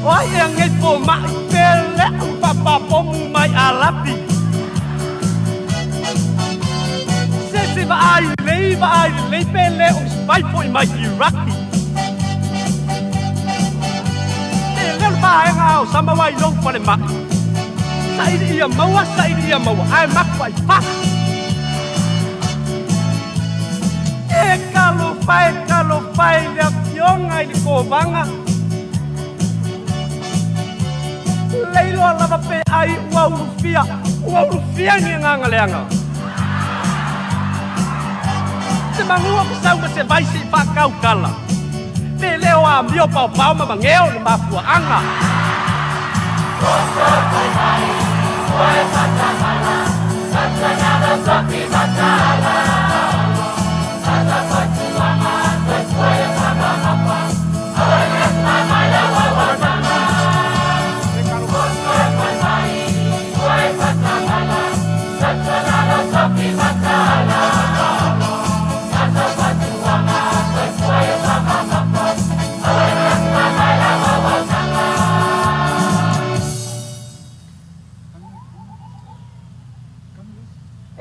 O ai ea nei fomai pe leʻu papa pomu mai Alapi. Se se vaai lelei vaai lelei pe le o se vai foi mai Iraki. E leo le vaega o sama wai lou falemai. Saili ia maua, saili ia maua, ae maku ai fasi. E talofa e talofa i le afioga i le kovaga. Leiloa lava pe ai ua ulufia, ua ulufia ni agaga leaga. Se manua o sau ma se vai se i faakaukala. Pe le o amio paopao ma mageo le mafuaaga.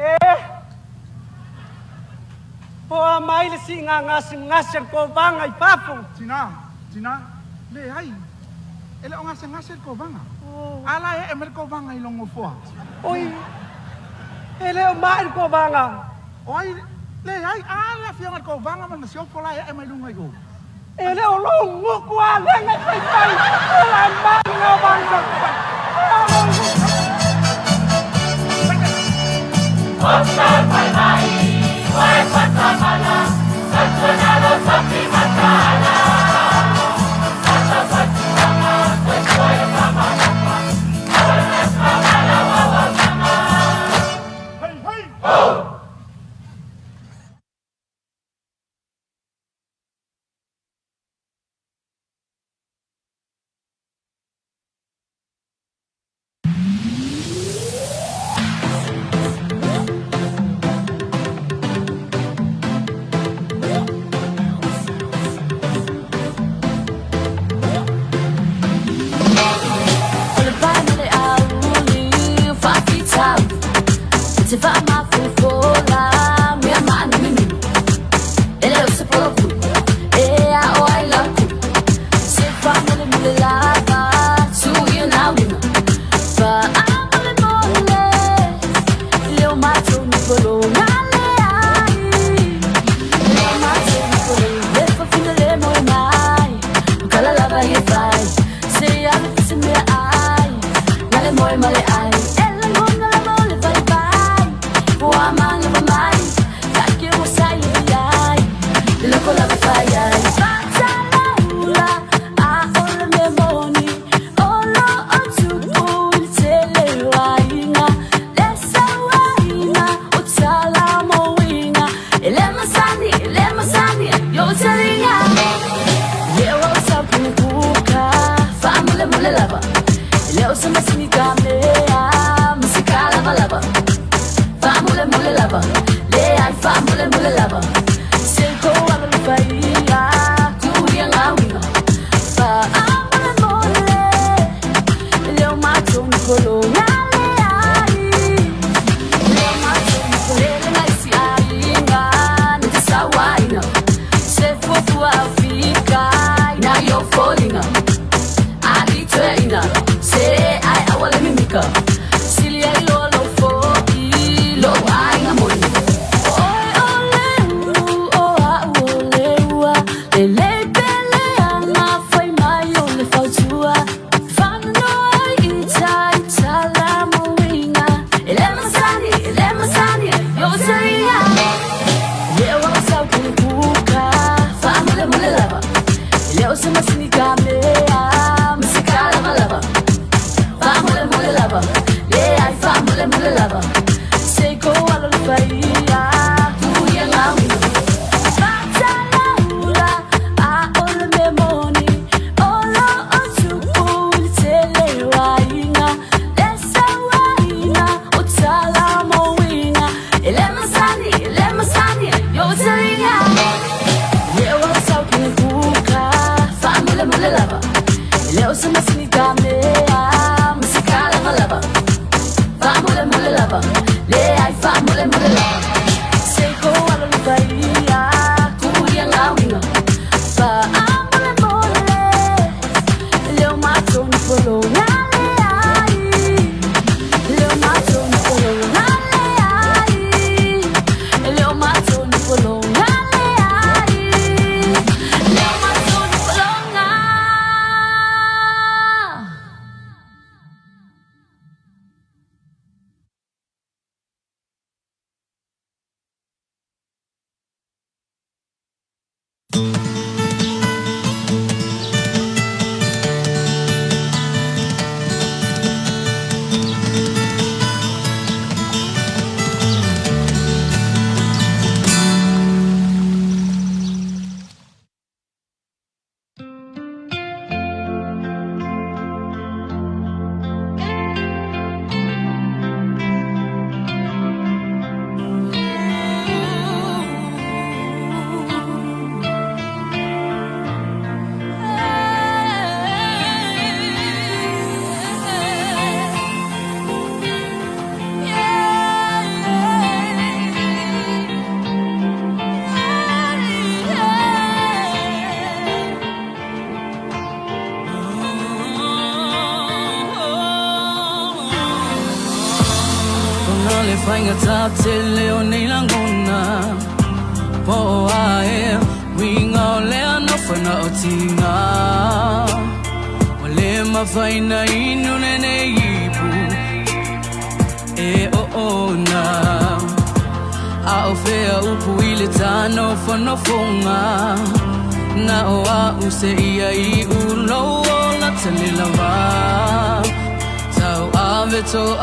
E poa mai le siiga gasegase a le kovaga i fafo. Tina, tina, leai, e le o gasegase le kovaga. A la e ee mai le kovaga i lou nofoa. Oi, e le o mai le kovaga. O ai, leai, a le afioga i le kovaga ma le masiofo la e ee mai luga i o. E le o lou gutu a lega e faifai, o la e mai le kovaga.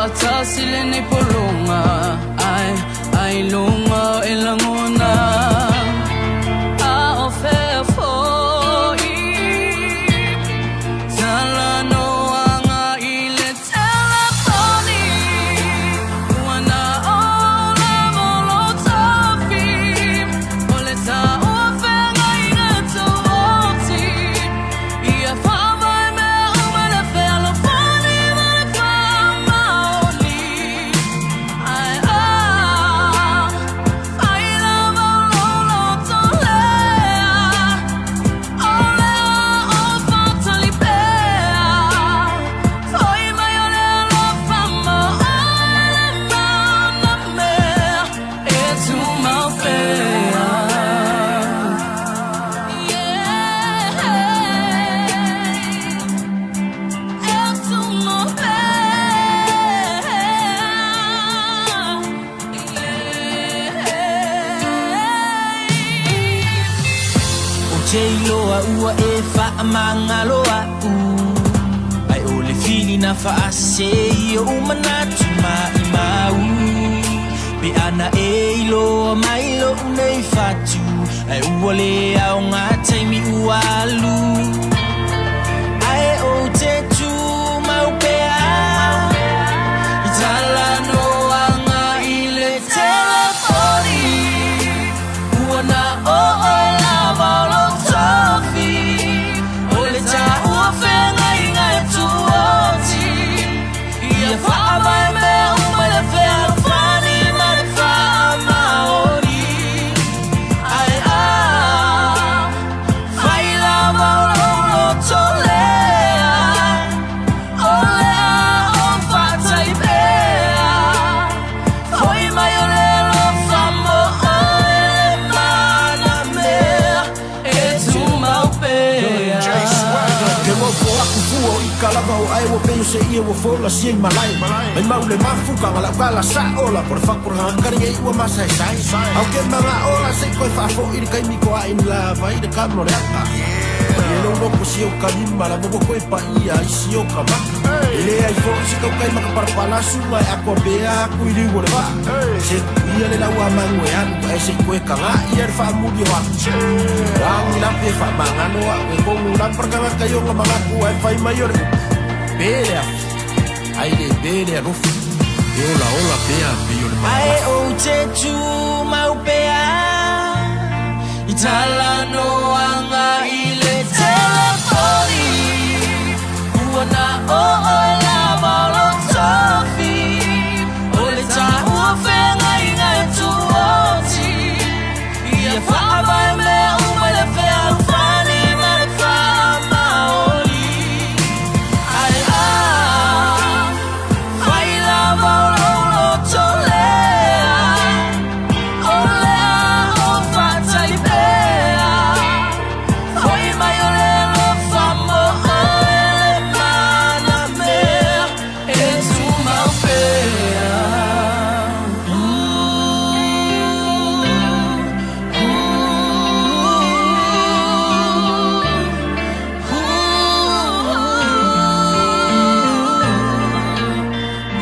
I te iloa ua e faamagalo a'u Ae o le filina faasese i o'u manatu maimau Pe ana e iloa mai lo'u nei fatu Ae ua le aoga taimi ua alu Ae ou te tumau pea I talanoaga i le telefoni Ua na o oe lava o lou tofi O le taua feagaiga e tuoti Ia faavae mea uma i le fealofani ma le faamaoni Ae a fai lava o lou loto lea O le a ou faatali pea Foi mai o le alofa mo oe le mana mea e tumau pea. Ke nofo aku fua o ika lava o ae ua pei o se ie ua folasia i malae. Mai mau le mafuka nga lau kala sa ola po le fakura kari e ua masaesae. Au ke manga ola se i koe faafo'i le kaimi ko ae ni lava i le kama o le aka. E lou loko si o ka lima la mo koe pa ia i si o ka maka. E le ai fo'i se kaukai ma ka parapala sunga e akoa pea aku i liu o le vaa. Se ia le lau a mangu e alu ae se i koe kaga ia le faamuli o aku. Lagi lape faamagalo a'u e kogu laparakagaka i oga magaku ae fai mai o le upu. Pe le afi, ae le pe le alofa. E olaola pea pei o le Ae malamafi. ou te tumau pea I talanoaga i le telefoni Ua na o oe lava o lou tofi O le taua feagaiga e tuoti Ia faavae mea uma i le fealofani ma le faamaoni Ae a fai lava o lou loto lea O le a ou faatali pea Foi mai o le alofa mo oe le mana mea e tumau pea.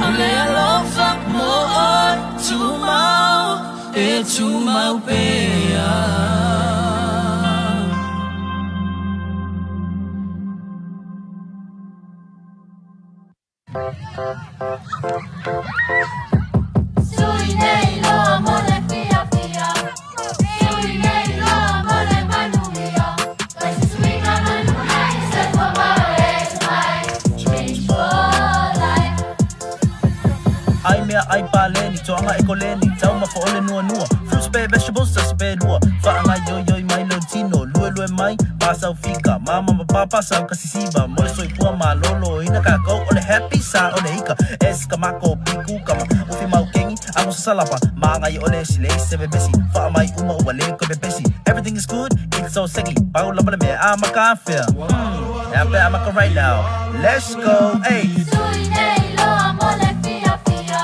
O le alofa mo oe tumau e tumau pea. Sui nei loa mo le fiafia, Sui nei loa mo le manuia, Fai se suiga manuia, Soifua is my change for life. Ai mea ai paleni, toaga e koleni, taumafa o le nuanua, fruits pe vegetables tasi pe lua, faagaioioi mai lou tino, luelue mai, pasau fika, mama ma papa sau kasisiva, mo le soifua malōlōina kākou o le happy sa o le ika, es ka mako piku kama, ufi mau kengi, ago sasalapa, magai o le silei se pepesi, faamai uma ua le koe pepesi, everything is good, it's so seki, pau lava le mea a maka afea. Ea pe a maka right now, let's go, hey. Sui nei loa mo le fiafia,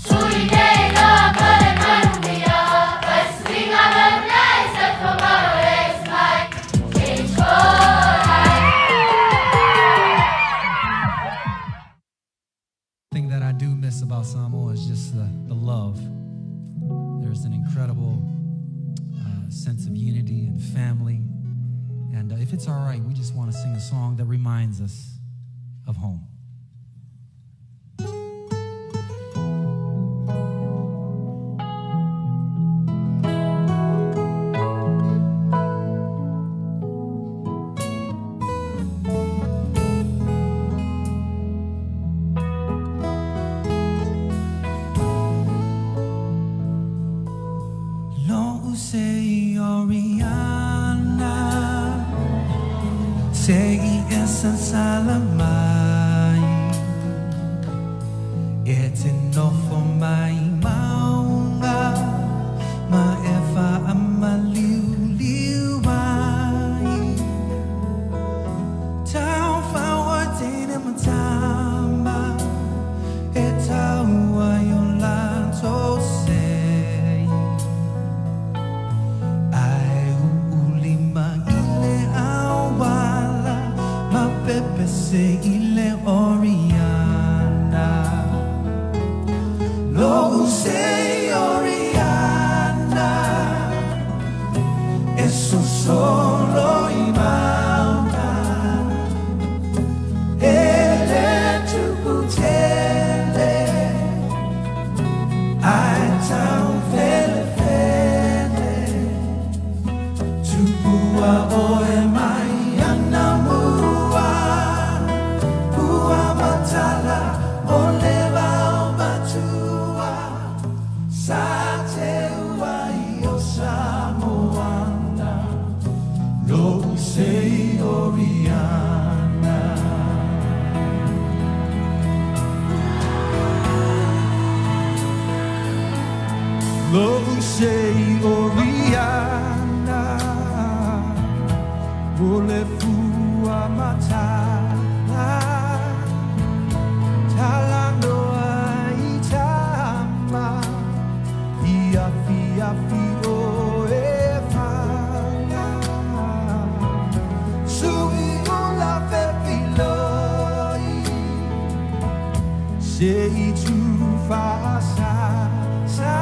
Sui nei loa mo le manuia, Fai suiga manuia, Soifua is my change for life. Thing that I do miss about Samoa is just the love. There's an incredible sense of unity and family. And if it's all right, we just want to sing a song that reminds us of home. Lo'u se Oriana Se i esa salamai E te nofo mai maunga Ma e whaamaliu ai Tau whaua tene matamba E tau ai o lanto sei Ai uuli ma se i le Oriana Lo'u sei Oriana E sosolo i mauga E le tupu tele Ae tau felefele Tupua oe mai ana mua Ua matala o le vao matua Sa teua i o Samoana Lo'u sei Oriana. Lo'u sei Oriana O le fua matala Talanoa i tama I afiafi o e fana Sui ula fefiloi Se i tu faasasa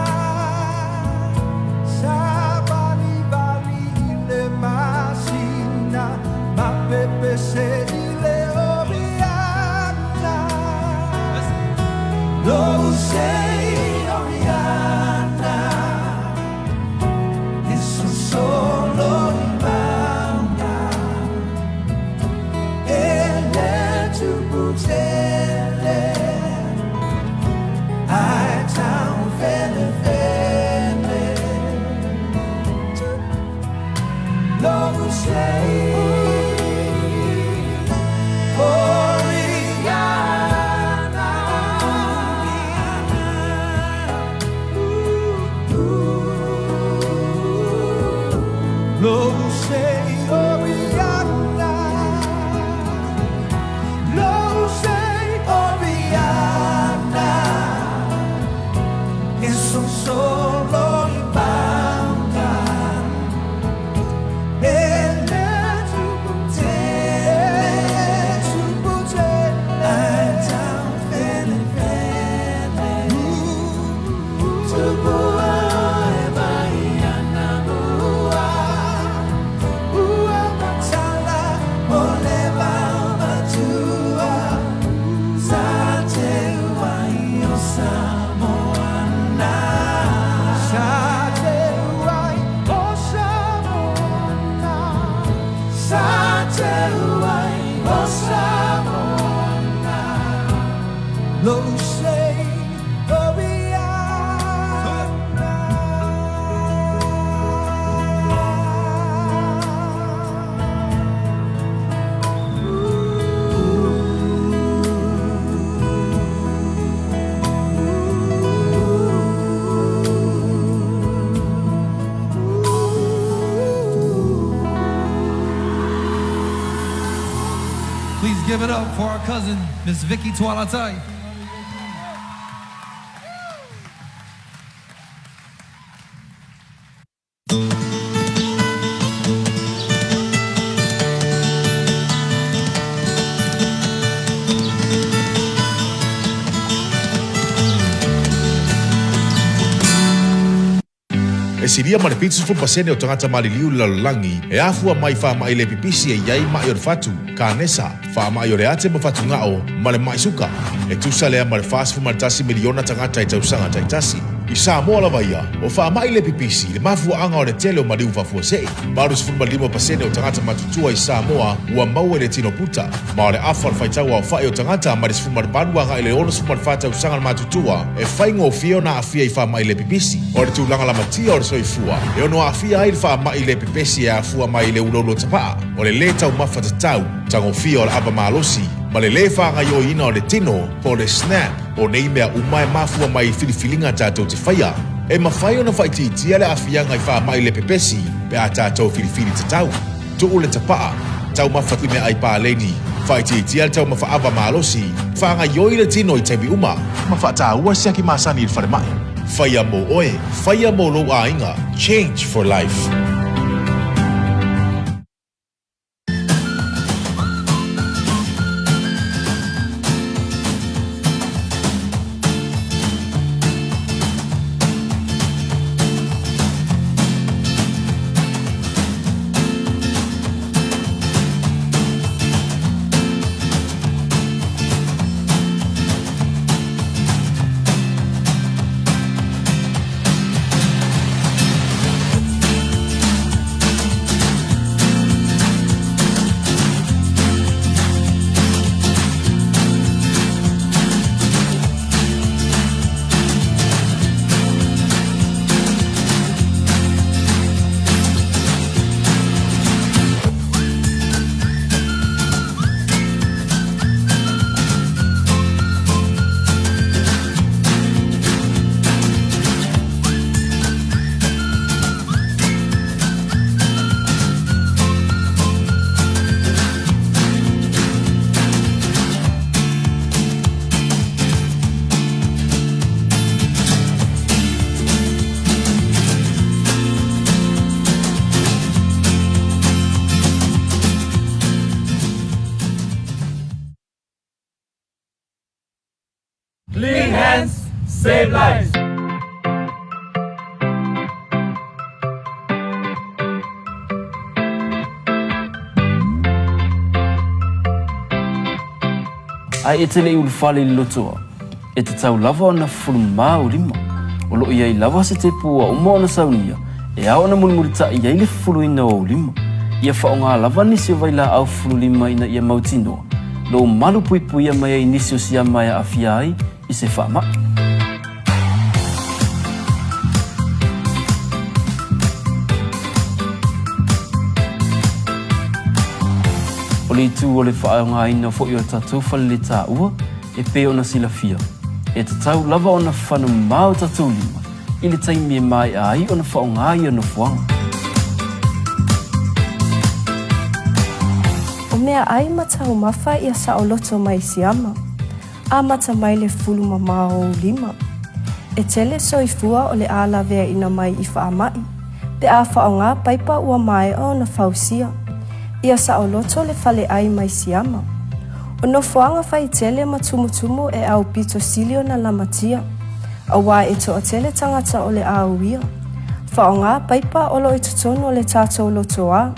Sa valivali i le masina Ma pepese i le Oriana Lo'u sei Oriana E sosolo i mauga E le tupu tele Ae tau felefele Lo'u sei Oriana. Lo'u sei Oriana Lo'u sei Oriana E sosolo i mauga E le tupu tele Tupu tele Ae tau felefele Tupua oe mai ana mua Ua matala o le vao matua Sa teua i o Samoana Sa teua i o Samoana Sa teua i o Samoana Lo'u sei Oriana. Please give it up for our cousin, Miss Vicky Toaletai. E silia ma le 70% o tagata maliliu i le lalolagi e afua mai i faamai le pipisi e i ai maʻi o le fatu, kanesa, faamai o le ate ma fatugao, ma le maʻi suka. E tusa lea ma le 41 miliona tagata i tausaga taitasi. I Samoa lava ia, o faamai le pipisi le mafuaaga o le tele o maliu faafuasei. 85% o tagata matutua i Samoa ua maua i le tino puta, ma o le afa o le faitau aofai o tagata mai le 18 agai i le 64 tausaga le matutua e faigofie ona aafia i faamai le pipisi. O le tulaga lamatia o le soifua e ono aafia ai le faamai le pepesi e afua mai i le uloulou tapaa, o le lē taumafa tatau, tagofia o le ava malosi, ma le lē faagaioiina o le tino po o le SNAP. O nei mea uma e mafua mai i filifiliga tatou te faia. E mafai ona faaitiitia le aafiaga i faamai le pepesi pe a tatou filifili tatau. Tuu le tapaa, taumafa i meaai paleni, faaitiitia le taumafa ava malosi, faagaioi le tino i taimi uma, ma faataua siaki masani i le falemai. Faia mo oe, faia mo lou aiga, Change for Life. Save lives. Ae e te le i ulufale i le lotoa, e tatau lava ona fufulu mā ou lima. O lo o i ai lava se tepu ua uma ona saunia e ao ona mulimulitaʻi ai le fufuluina o ou lima. Ia faaaoga lava nisi o vailaau fufulu lima ina ia mautinoa lou malu puipuia mai ai nisi o siama e aafia ai i se faamaʻi. O le itu o le faaaogaina foi o tatou faleletaua e pei ona silafia, e tatau lava ona fana mamao tatou lima i le taimi e maea ai ona faaaoga ia nofoaga. O meaʻai ma taumafa ia saoloto mai Siama. Amata mai le fulu mamao o ou lima. E tele soifua o le a laveaina mai i faamaʻi, pe a faaaoga paipa ua maea ona fausia. Ia saoloto le faleʻai mai Siama. O nofoaga faitele ma tumutumu e aupito sili ona lamatia, auā e toatele tagata o le a uia. Faaaoga paipa o lo o i totonu o le tatou lotoā.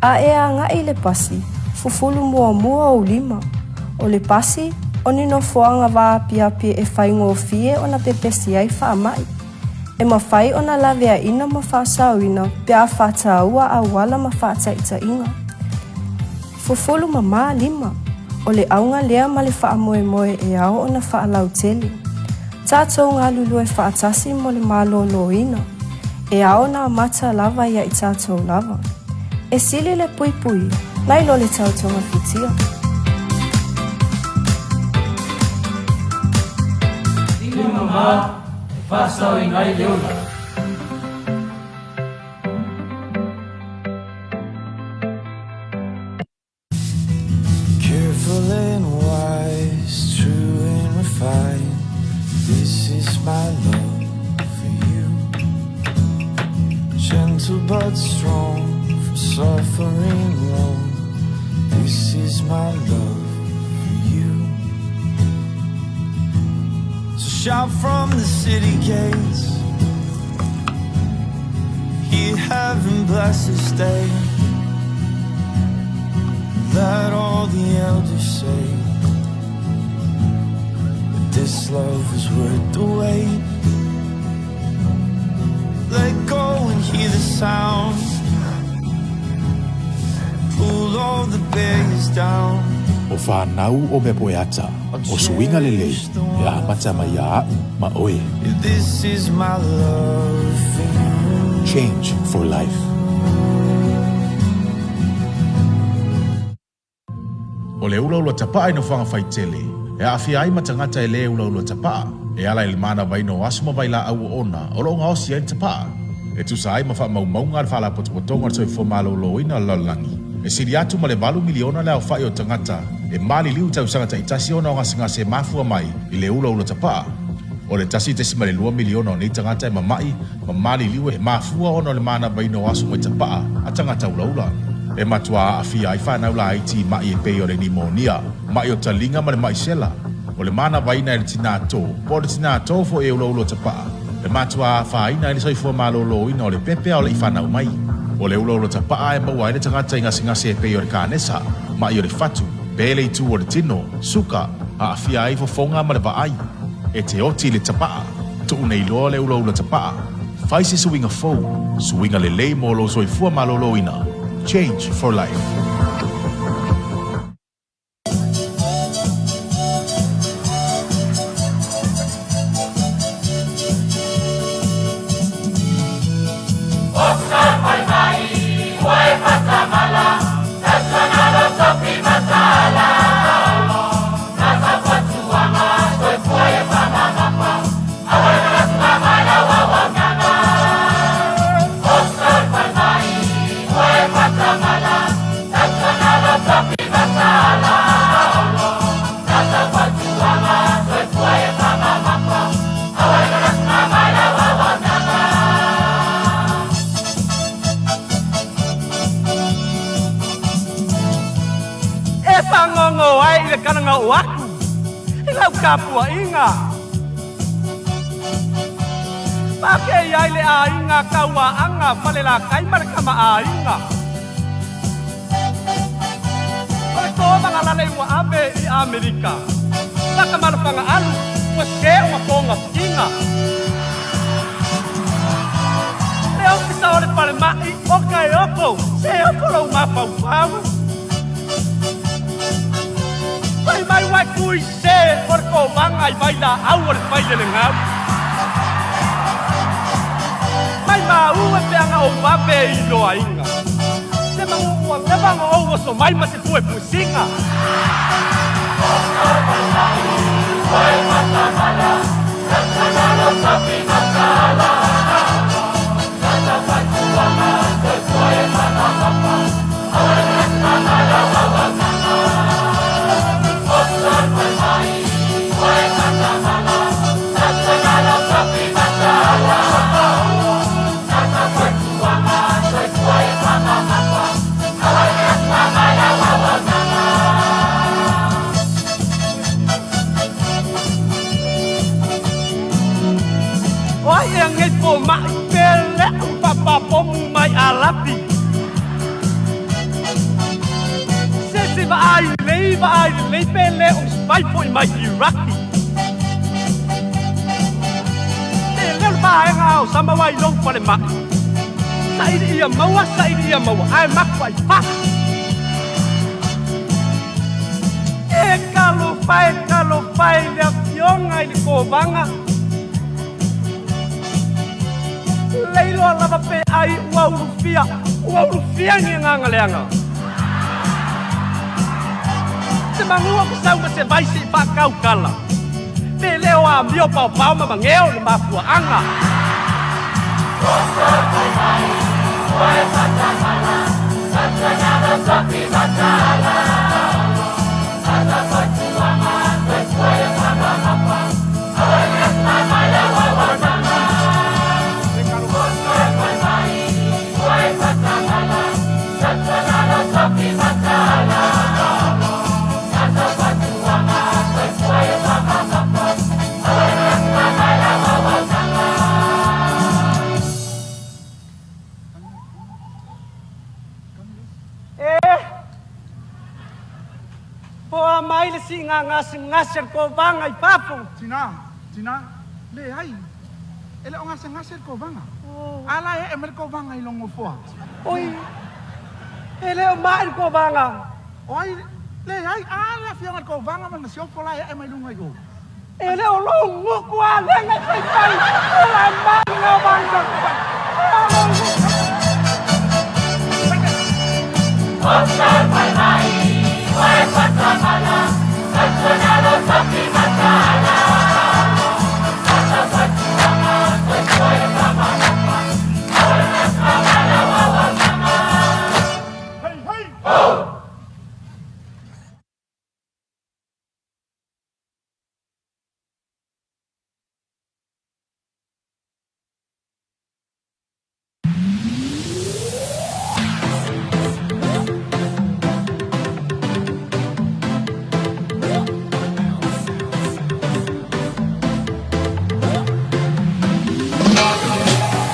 A e agaʻi i le pasi, fufulu muamua ou lima. O le pasi, o ni nofoaga vaapiapi e faigofie ona pepesi ai faamaʻi. E mafai ona laveaina ma faasaoina pe a faataua auala ma faataitaiga. Fufulu mamā lima, o le auga lea ma le faamoemoe e ao ona faalautele. Tatou galulue faatasi mo le malōlōina. E ao ona amata lava ia i tatou lava. E sili le puipui, nai lo le tau togafitia. Lima mamā e faasaoina ai le ola. Careful and wise, true and refined. This is my love for you. Gentle but strong, from suffering long. This is my love for you. So shout from the city gates. Hear heaven bless this day. Let all the elders say that this love was worth the wait. Let go and hear the sound. Pull all the barriers down. O fanau o mea poeata, o suiga lelei e amata mai iā aʻu ma oe. This is my love for you. Change for life. O le ulaula tapaa i nofoaga faitele, e aafia ai ma tagata e lē ulaula tapaa, e ala i le manavaina o aso ma vailaau oona o lo o gaosi ai le tapaa. E tusa ai ma faamaumauga a le Faalapotopotoga o le Soifua Maloloina o le Lalolagi, e sili atu ma le 8 miliona le aofai o tagata e maliliu i tausaga taitasi ona o gasegase e mafua mai i le ulaula tapaa. O le 1.2 miliona o nei tagata e mamaʻi ma maliliu e mafua ona o le manavaina o aso mai tapaa a tagata ulaula. E matuā aafia ai fanau laiti i maʻi e pei o le nimonia, maʻi o taliga ma le maʻi sela. O le manavaina e le tinā tō, po o le tinā tō foi e ulaula tapaa, e matuā afaina ai le soifua malōlōina o le pepe a o leʻi fanau mai. O le ulaula tapaa e maua ai le tagata i gasegase e pei o le kanesa, maʻi o le fatu, pe le itu o le tino, suka, aafia ai fofoga ma le vaai. E te oti i le tapaa, tuu nei loa le ulaula tapaa. Fai se suiga fou, suiga lelei mo lou soifua malōlōina. Change for life. E fagogo ai i le kalaga o aku i lau tapuaiga. Pakei ai le aiga Kauaanga Falelatai ma le Kamaaiga. O le tovaga lale ua ave i Amerika. Laka ma le Fagaalu ua se o togafitiga. Le Ofisa o le Falemai o Kaeoko, se ofo lou mafaufau. Fai mai ua e tui se o le kovaga i vailaau o le failelegau. Mai maua e peaga ou vave i loaiga. Se manu ua leva ona ou oso mai ma se fuefuesiga. O ai ea nei fomai pe leʻu faapapomu mai Alapi? Se se vaai lelei vaai lelei pe le o ni spy foi mai Iraki. Te leo le vaega o sama wai lou falemai. Saili ia maua, saili ia maua, ae maku ai fa. E talofa e talofa i le afioga i le kovaga. Leiloa lava pe ai ua ulufia, ua ulufia ni agaga leaga. Se manua ku sau ma se vai se i faakaukala. Pe le o amio paopao ma mageo le mafuaaga. E Poa mai le siiga gasegase a le kovaga i fafo. Tina, tina, leai, e le o gasegase le kovaga. A la e ee mai le kovaga i lou nofoa. Oi, e le o mai le kovaga. O ai, leai, a le afioga i le kovaga ma le masiofo la e ee mai luga i o. E le o lou gutu a lega e faifai, o la mai le kovaga.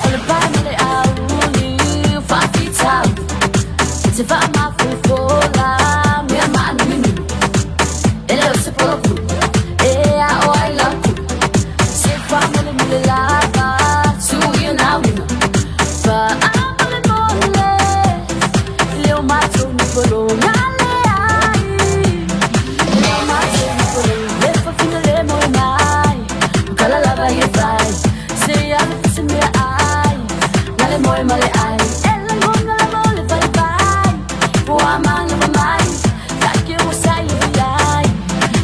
O le pae ma le auli o faafitauli E te faamafofola mea maanuminumi E le o se polokulu e aʻo ai lau kulu Se faamolemole lava tuu ia naulima Faamolemole le o matou ni pologa leai Le o matou ni pologa Le fafine le moe mai O kala lava ia fai Se alu se mea ai Na le moe ma le ai E lagona lava o le vaivai Ua manava mai Take ua sai e ai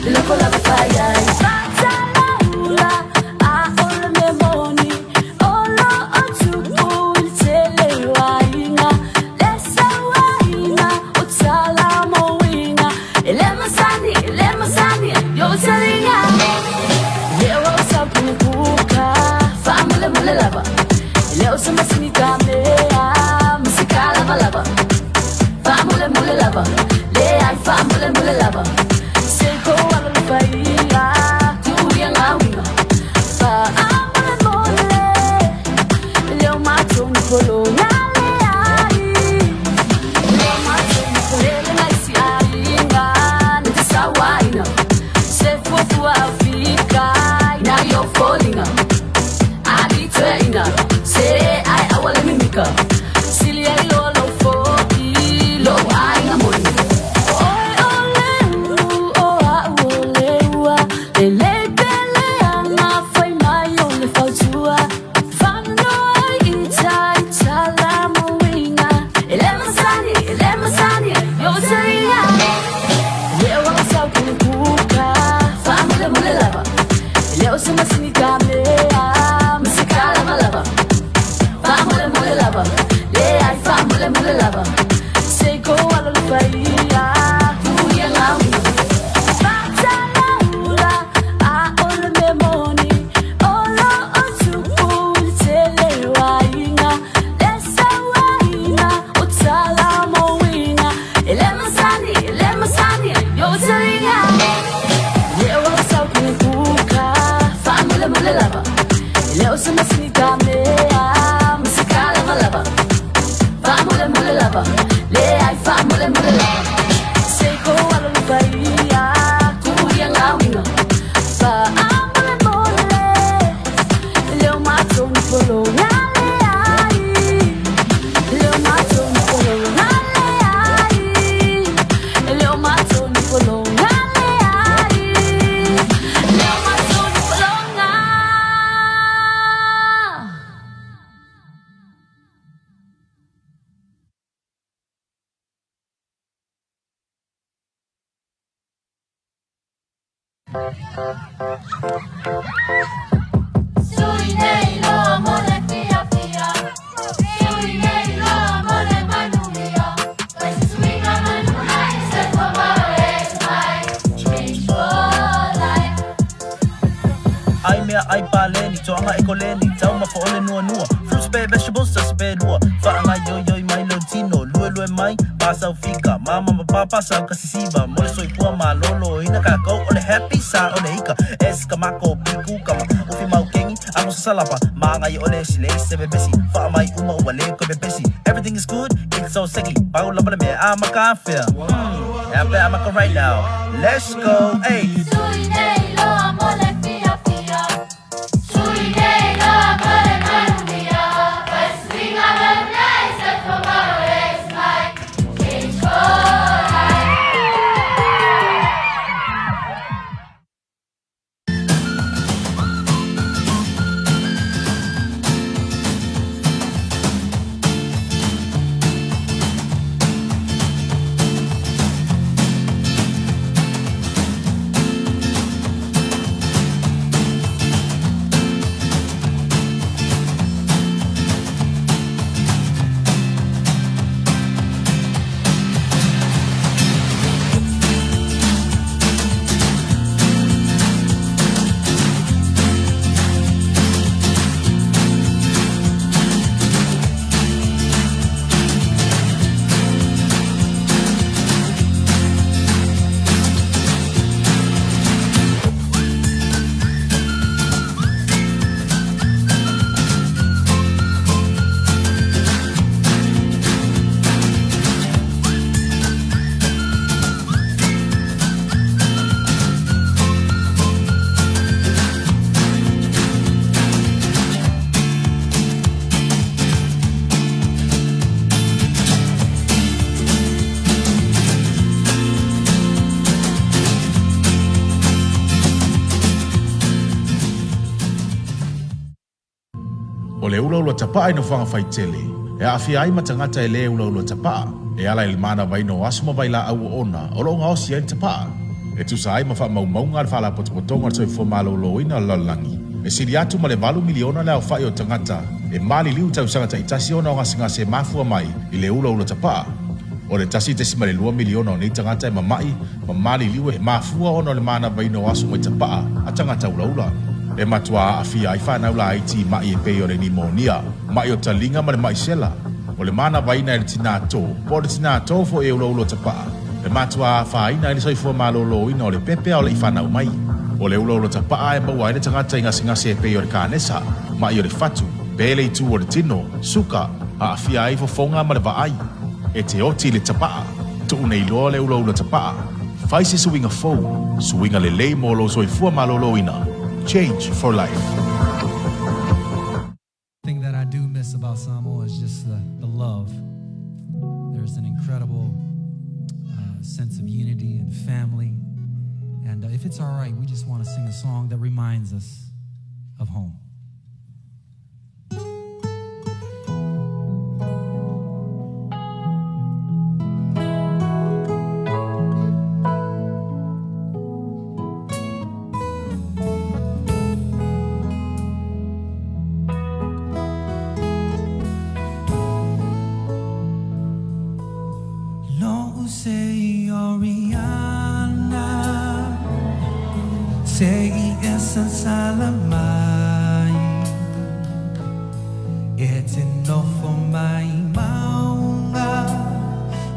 Le loko lava fai ai Fatalaula a o le mea moni O lo o tupu i le tele o aiga Le sauaina o tala ma uiga E le masani, e le masani, yo taliga Le o au sa pupuka Faamolemole lava E le o se masini ka mea Ma se ka lava lava Faamolemole lava Le ai faamolemole lava Se ko alo le faia Tuia ngā uiga Faamolemole. ʻAi meaʻai paleni, toaga ʻekoleni, taumafa ʻole nuanua, fruits pe vegetables tasi pe lua, faagaioioi mai lou tino, luelue mai, pa Saufika, mama ma papa sau ka sisiva, mo le soifua malōlōina kākou ʻo le happy sa o le ika, es ka mako piku kama, ufi maukeni, ago sasalapa, magai ʻole silei se pepesi, faamai uma ua le koe pepesi, everything is good, it's so seki, pau lava le mea a ma ka fea, hmm, ea pe a maka right now, let's go, hey. O le ulaula tapaa i nofoaga faitele, e aafia ai ma tagata e lē ulaula tapaa, e ala i le manavaina o aso ma vailaau oona o lo o gaosi ai le tapaa. E tusa ai ma faamaumauga a le Faalapotopotoga o le Soifua Malōlōina o le Lalolagi, e sili atu ma le 8 miliona le aofaʻi o tagata e maliliu i tausaga taitasi ona o gasegase e mafua mai i le ulaula tapaa. O le 1.2 miliona o nei tagata e mamaʻi ma maliliu e mafua ona o le manavaina o aso mai tapaa a tagata ulaula. E matuā aafia ai fanau laiti i maʻi e pei o le nimonia, maʻi o taliga ma le maʻi sela. O le manavaina e le tinā tō, po o le tinā tō foʻi e ulaula tapaa, e matuā afaina ai le soifua malōlōina o le pepe a o leʻi fanau mai. O le ulaula tapaa e maua ai le tagata i gasegase e pei o le kanesa, maʻi o le fatu, pe le itu o le tino, suka, aafia ai fofoga ma le vaai. E te oti i le tapaa, tuu nei loa le ulaula tapaa. Fai se suiga fou, suiga lelei mo lou soifua malōlōina. Change for life. Thing that I do miss about Samoa is just the love. There's an incredible sense of unity and family. And if it's all right, we just want to sing a song that reminds us of home. Lo'u sei Oriana Se i e sasala mai E te nofo mai maunga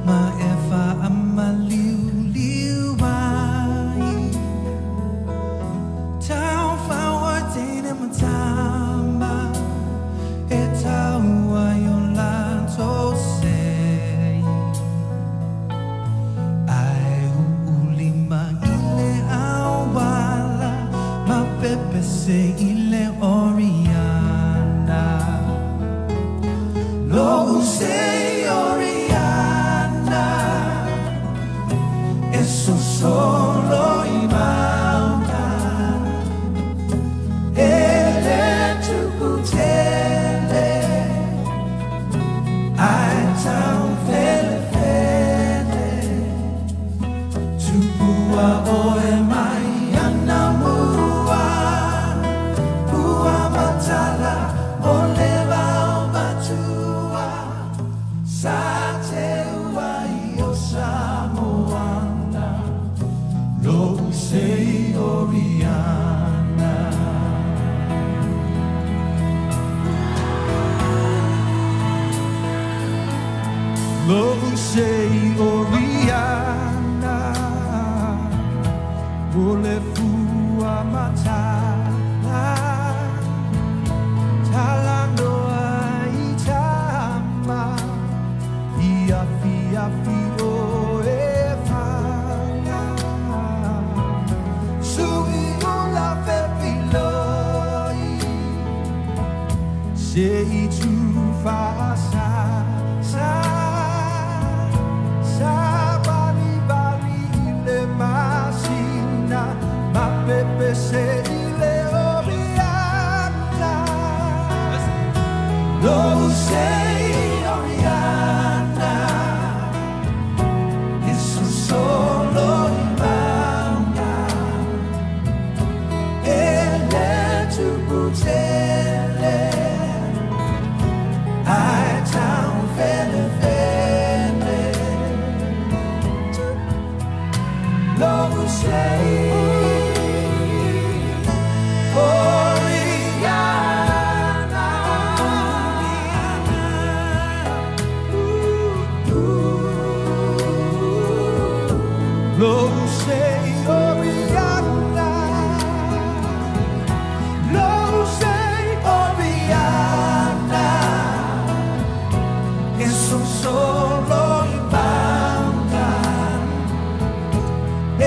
Ma e whaamaliuliu ai Tau whao o teine matamba E tau ai o latou sei Ae uulima i le auala Ma pepese i le Oriana Lo'u sei Oriana E sosolo i mauga E le tupu tele Ae tau felefele Tupua oe mai ana mua Pua matala o le vao matua Sa teua i o Samoana Lo'u sei Oriana Lo'u sei Oriana O le fua matala Talanoa i tama I afi afi o e whanga Sui ula fefiloi Se i tu whaasa sa Sa bali bali i le masina Ma pepe se i le Oriana Lo'u sei Oriana E sosolo i mauga E le tupu tele Ae tau felefele Lo'u sei Oriana Lo'u sei Oriana Lo'u sei Oriana E sosolo i mauga E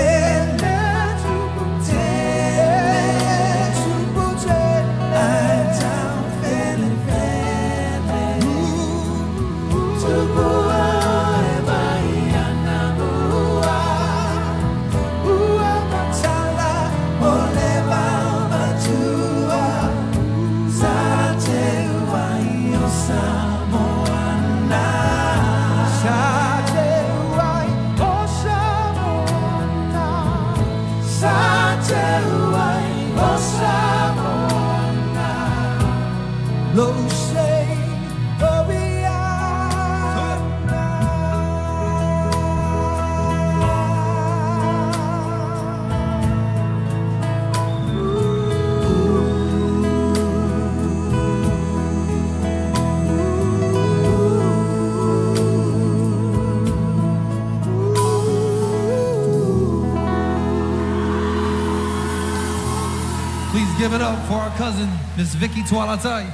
le tupu tele Tupu tele Ae tau felefele Tupua oe mai ana mua Ua matala o le vao matua Sa teua i o Samoana Sa teua i o Samoana Sa teua i o Samoana Lo'u sei Oriana Please give it up for our cousin, Miss Vicky Tualatai.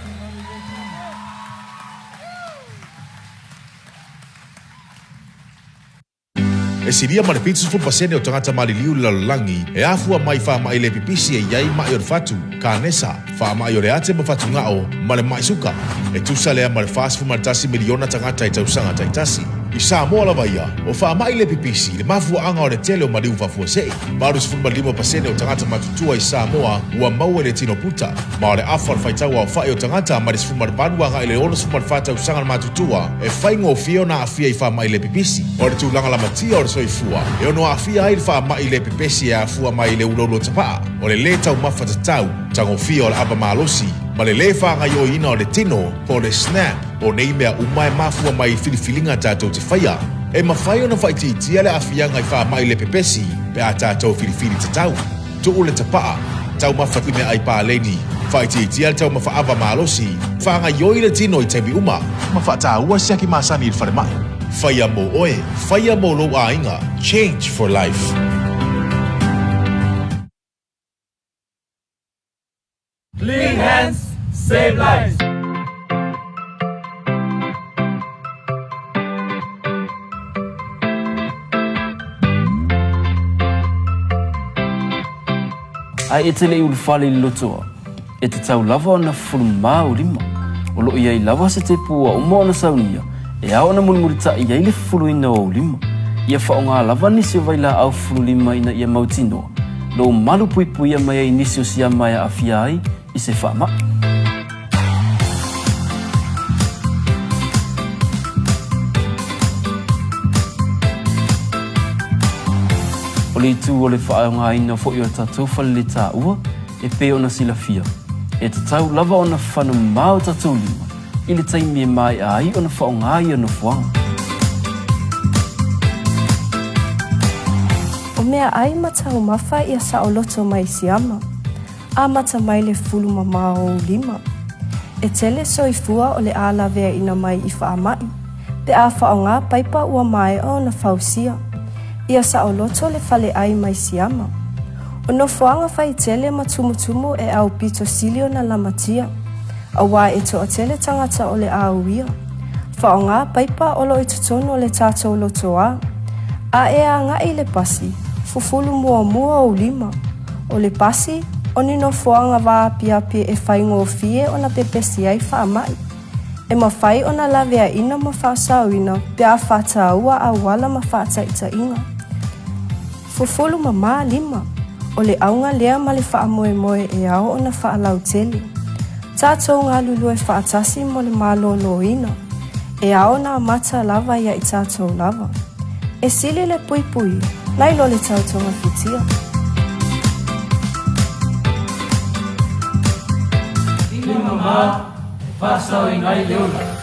E silia ma le 70% o tagata maliliu i le lalolagi e afua mai i faamai le pipisi e i ai maʻi o le fatu, kanesa, faamai o le ate ma fatugao, ma le maʻi suka. E tusa lea ma le 41 miliona tagata i tausaga taitasi. I Samoa lava ia, o faamai le pipisi le mafuaaga o le tele o maliu faafuasei. 85% o tagata matutua i Samoa ua maua i le tino puta, ma o le afa o le faitau aofaʻi o tagata mai le 18 agai i le 64 tausaga le matutua e faigofie ona aafia i faamai le pipisi. O le tulaga lamatia o le soifua e ono aafia ai le faamai le pepesi e afua mai i le uloulou tapaa, o le lē taumafa tatau, tagofia o le ava malosi, ma le lē faagaoioiina o le tino po o le SNAP. O nei mea uma e mafua mai i filifiliga tatou te faia. E mafai ona faaitiitia le aafiaga i faamai le pepesi pe a tatou filifili tatau. Tuu le tapaa, taumafa i meaai paleni, faaitiitia le taumafa ava malosi, faagaioi le tino i taimi uma, ma faataua siaki masani i le falemai. Faia mo oe, faia mo lou aiga, Change for Life. Clean hands, save lives. Ae e te le i ulufale i le lotoa, e tatau lava ona fufulu mamā ou lima. O lo o i ai lava se tepu ua uma ona saunia e ao ona mulimulitaʻi ai le fufuluina o ou lima. Ia faaaoga lava nisi o vailaau fufulu lima ina ia mautinoa lou malu puipuia mai ai nisi o siama e aafia ai i se faamai. O le itu o le faaaogaina foi o tatou faleletaua e pei ona silafia, e tatau lava ona fana mamao o tatou lima i le taimi e maea ai ona faaaoga ia nofoaga. O meaai ma taumafa ia saoloto mai siama. Amata mai le fulu mamao o ou lima. E tele soifua o le a laveaina mai i faamai, pe a faaaoga paipa ua maea ona fausia. Ia saoloto le faleai mai siama. O nofoaga faitele ma tumutumu e aupito sili ona lamatia, auā e toatele tagata o le a uia. Faaaoga paipa o lo o i totonu o le tatou lotoa. A e agai i le pasi, fufulu muamua ou lima. O le pasi, o ni nofoaga vaapiapi e faigofie ona pepesi ai faamai. E mafai ona laveaina ma faasaoina pe a faataua auala ma faataitaiga. Fufulu mamā lima, o le auga lea ma le faamoemoe e ao ona faalautele. Tatou galulue faatasi mo le malōlōina. E ao ona amata lava ia i tatou lava. E sili le puipui, nai lo le tau togafitia. Lima mamā e faasaoina ai le ola.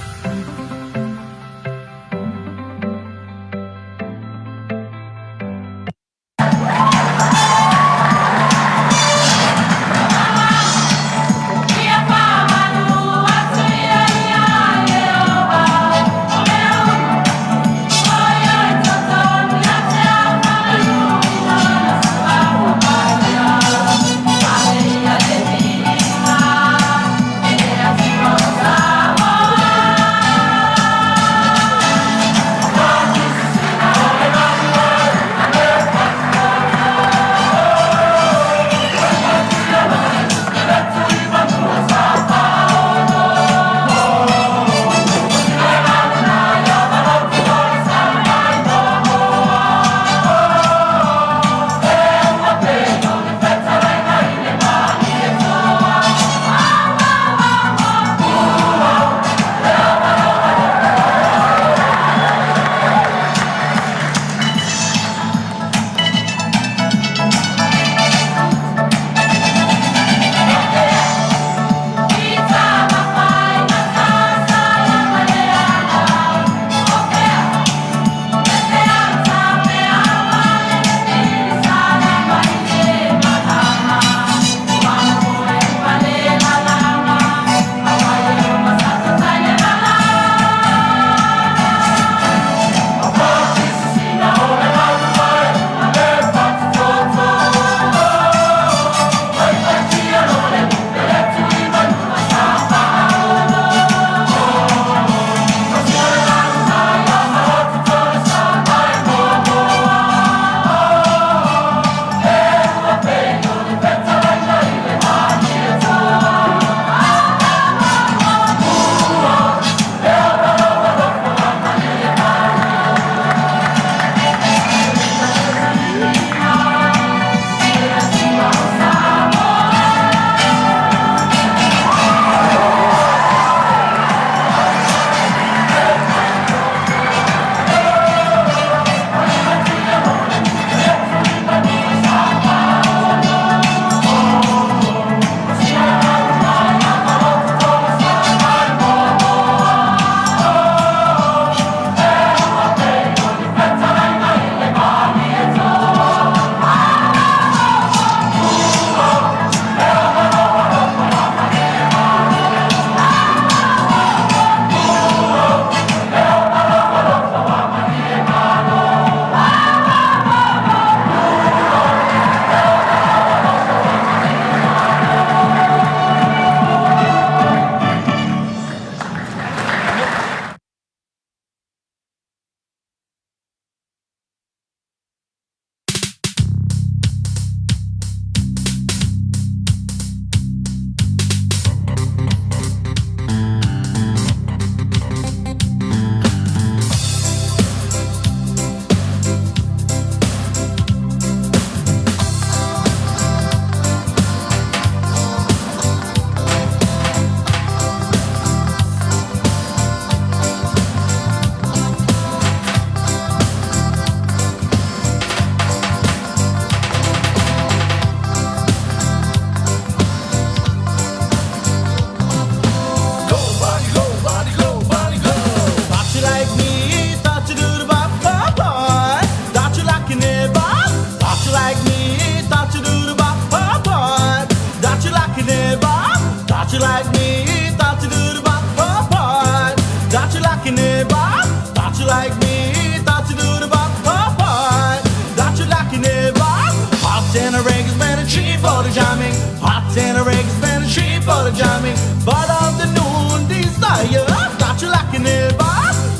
for the jamming. But of the noon desire, thought you like it,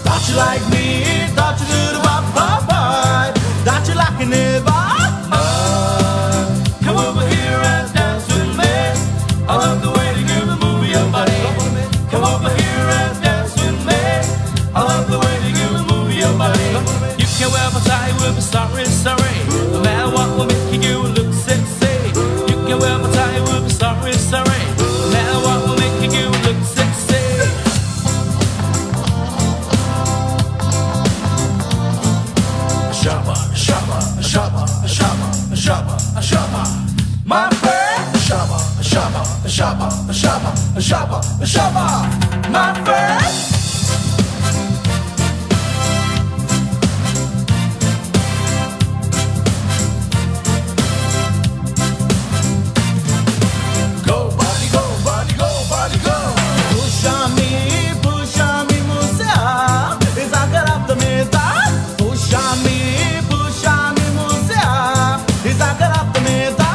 thought you like me, thought you do the bop bop bop, thought you like it, Come over here and dance with me. I love the way you give move your body. Come over here and dance with me. I love the way you give move your body. You can wear my tie with a sorry, sorry. No matter what will make you look sexy. You can wear my tie with a sorry, sorry. No matter what will make you look sexy. Shaba, shaba, shaba, shaba, shaba, shaba. My friend, shaba, shaba, shaba, shaba, shaba, shaba. My friend. Go, buddy, go, buddy, go, buddy, go. Push on me, push on me, Musa. Isakaraptamita. Push on me, push on me, Musa. Isakaraptamita.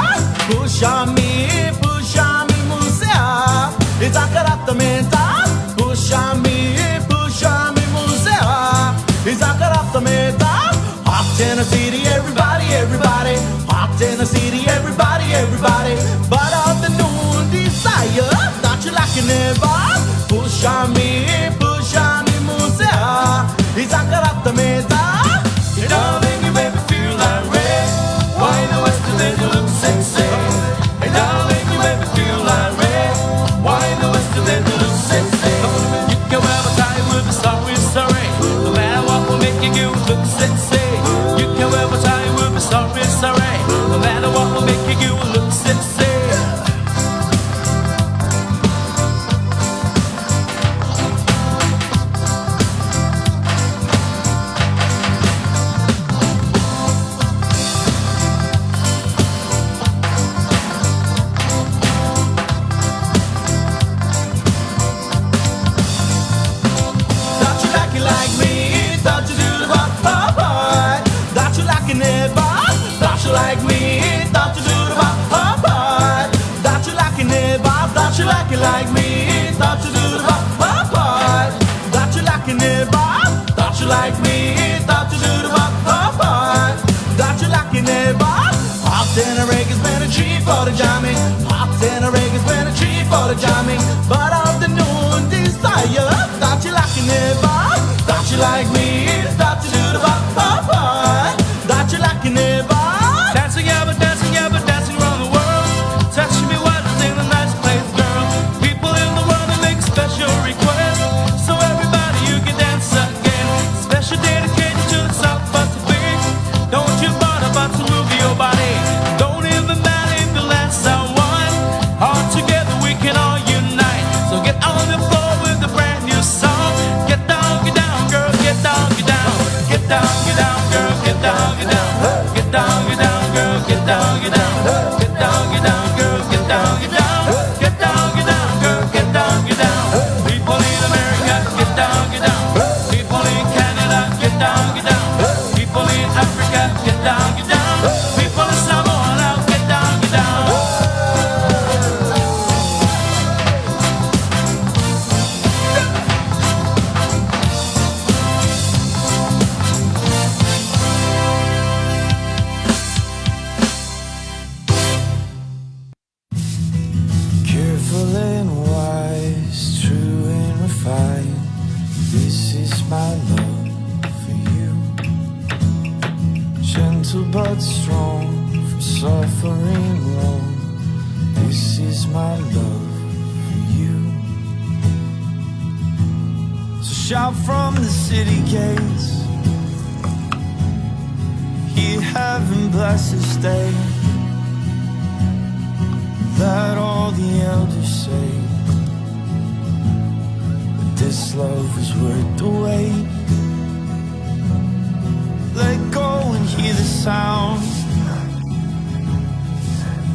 Push on me, push on me, Musa. Isakaraptamita. Push on me, push on me, Musa. Isakaraptamita. Hot in the city, everybody, everybody. Hot in the city, everybody, everybody. But of the noon desire, thought you like it never. Push on me, push on me, Musa. Isakaraptamita. Darling, you make me feel like red. Why the Western then you look sexy? Hey, darling, you make me feel like red. Why the Western then you look sexy? You can wear my tie with a sorry, sorry. No matter what will make you look sexy. You can wear my tie with a sorry, sorry. No matter what will make you look sexy. Thought you like it like me, thought you do the bop bop bop. Thought you like it never, thought you like me, thought you do the bop bop bop. Thought you like it never, thought you like it like me, thought you do the bop bop bop. Thought you like it never, thought you like me, thought you do the bop bop bop. Thought you like it never. Hopped in a reggae's been a tree for the jamming. Hopped in a reggae's been a tree for the jamming. But of the noon desire, thought you like it never. Thought you like me, thought you do the bop bop bop. Thought you like it never. Dancing, yeah, but dancing, yeah, but dancing around the world. Touching me while I sing the nice place, girl. People in the world that make special requests. So everybody, you can dance again. Special dedicated to the South Pacific. Don't you bother about to move your body. Don't even matter if you last someone. All together we can all unite. So get on the floor with a brand new song. Get down, get down, girl, get down, get down. Get down, get down, girl, get down, get down. Get down, get down, girl, get down, get down. Get down, get down, girl, get down, get down. Get down, get down, girl, get down, get down. People in America, get down, get down. People in Canada, get down, get down. People in Africa, get down, get down. People in Samoa, now get down, get down. Careful and wise, true and refined. This is my love for you. Gentle but strong, from suffering long. This is my love for you. So shout from the city gates. Hear heaven bless this day. Let all the elders say that this love was worth the wait. Let go and hear the sound.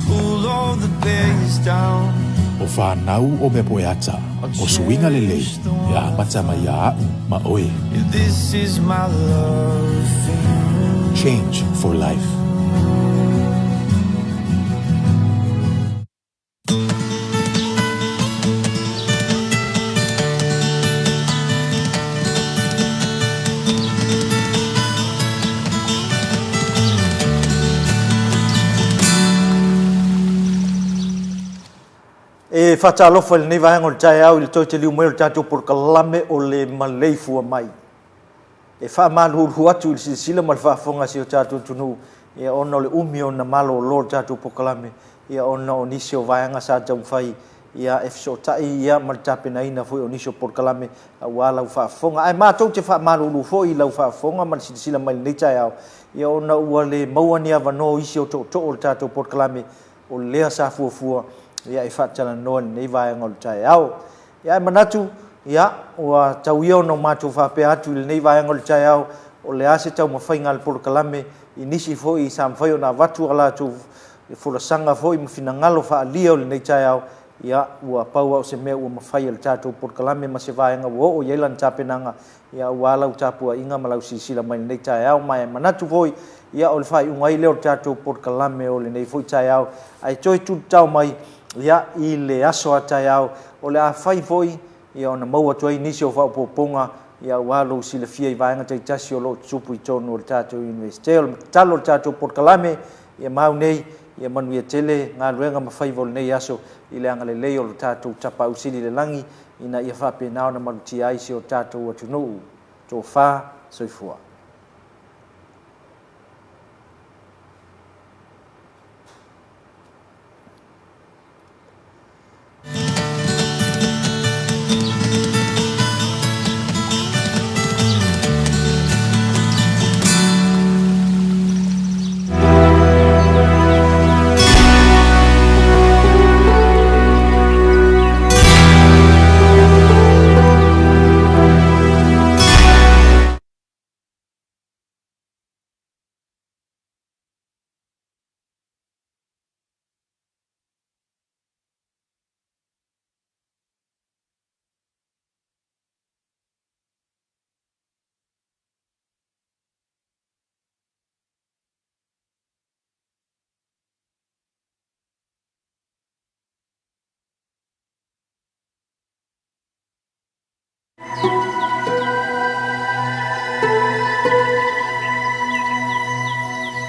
Pull all the barriers down. O whānau o mea poeata, o suiga lelei, e amata mai ia a'u ma oe. This is my love for you. Change for life. E faatalofa i lenei vaega o le taeao i le toe taliu mai o le tatou polokalame o le maleifua mai. E faamalulu atu i le silasila ma le faafofoga a si o tatou atunuu, ia ona o le umi ona malolo o le tatou polokalame, ia ona o nisi o vaega sa taumafai ia e fesootai ia ma le tapenaina foi o nisi o polokalame aua lau faafofoga. Ae matou te faamalulu foi i lau faafofoga ma le silasila mai i lenei taeao, ia ona ua le maua ni avanoa o isi o tootoo o le tatou polokalame o lea sa fuafua ia e faatalanoa i lenei vaega o le taeao. Ia ae manatu, ia, ua tau ia ona matou faapea atu i lenei vaega o le taeao, o le a se taumafaiga a le polokalame i nisi foi sa mafai ona avatu a latou folasaga foi ma finagalo faaalia o lenei taeao, ia, ua pau lava o se mea ua mafai e le tatou polokalame ma se vaega ua oo i ai lana tapenaga, ia aua lau tapuaiga ma lau silasila mai i lenei taeao. Ma e manatu foi, ia o le faaiuga ai lea o le tatou polokalame o lenei foi taeao, ae toe tulitao mai, ia, i le aso a taeao, o le a fai foi, ia, ona maua atu ai nisi o faaopoopoga, ia, aua lou silafia i vaega taitasi o lo o tutupu i totonu o le tatou Iunivesite. O le tatalo o le tatou polokalame, ia mau nei, ia manuia tele galuega ma faiva o lenei aso i le agalelei o lo tatou Tapaau Sili i le Lagi, ina ia faapena ona malutia ai si o tatou atunuu. Tofa soifua.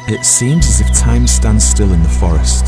It seems as if time stands still in the forest.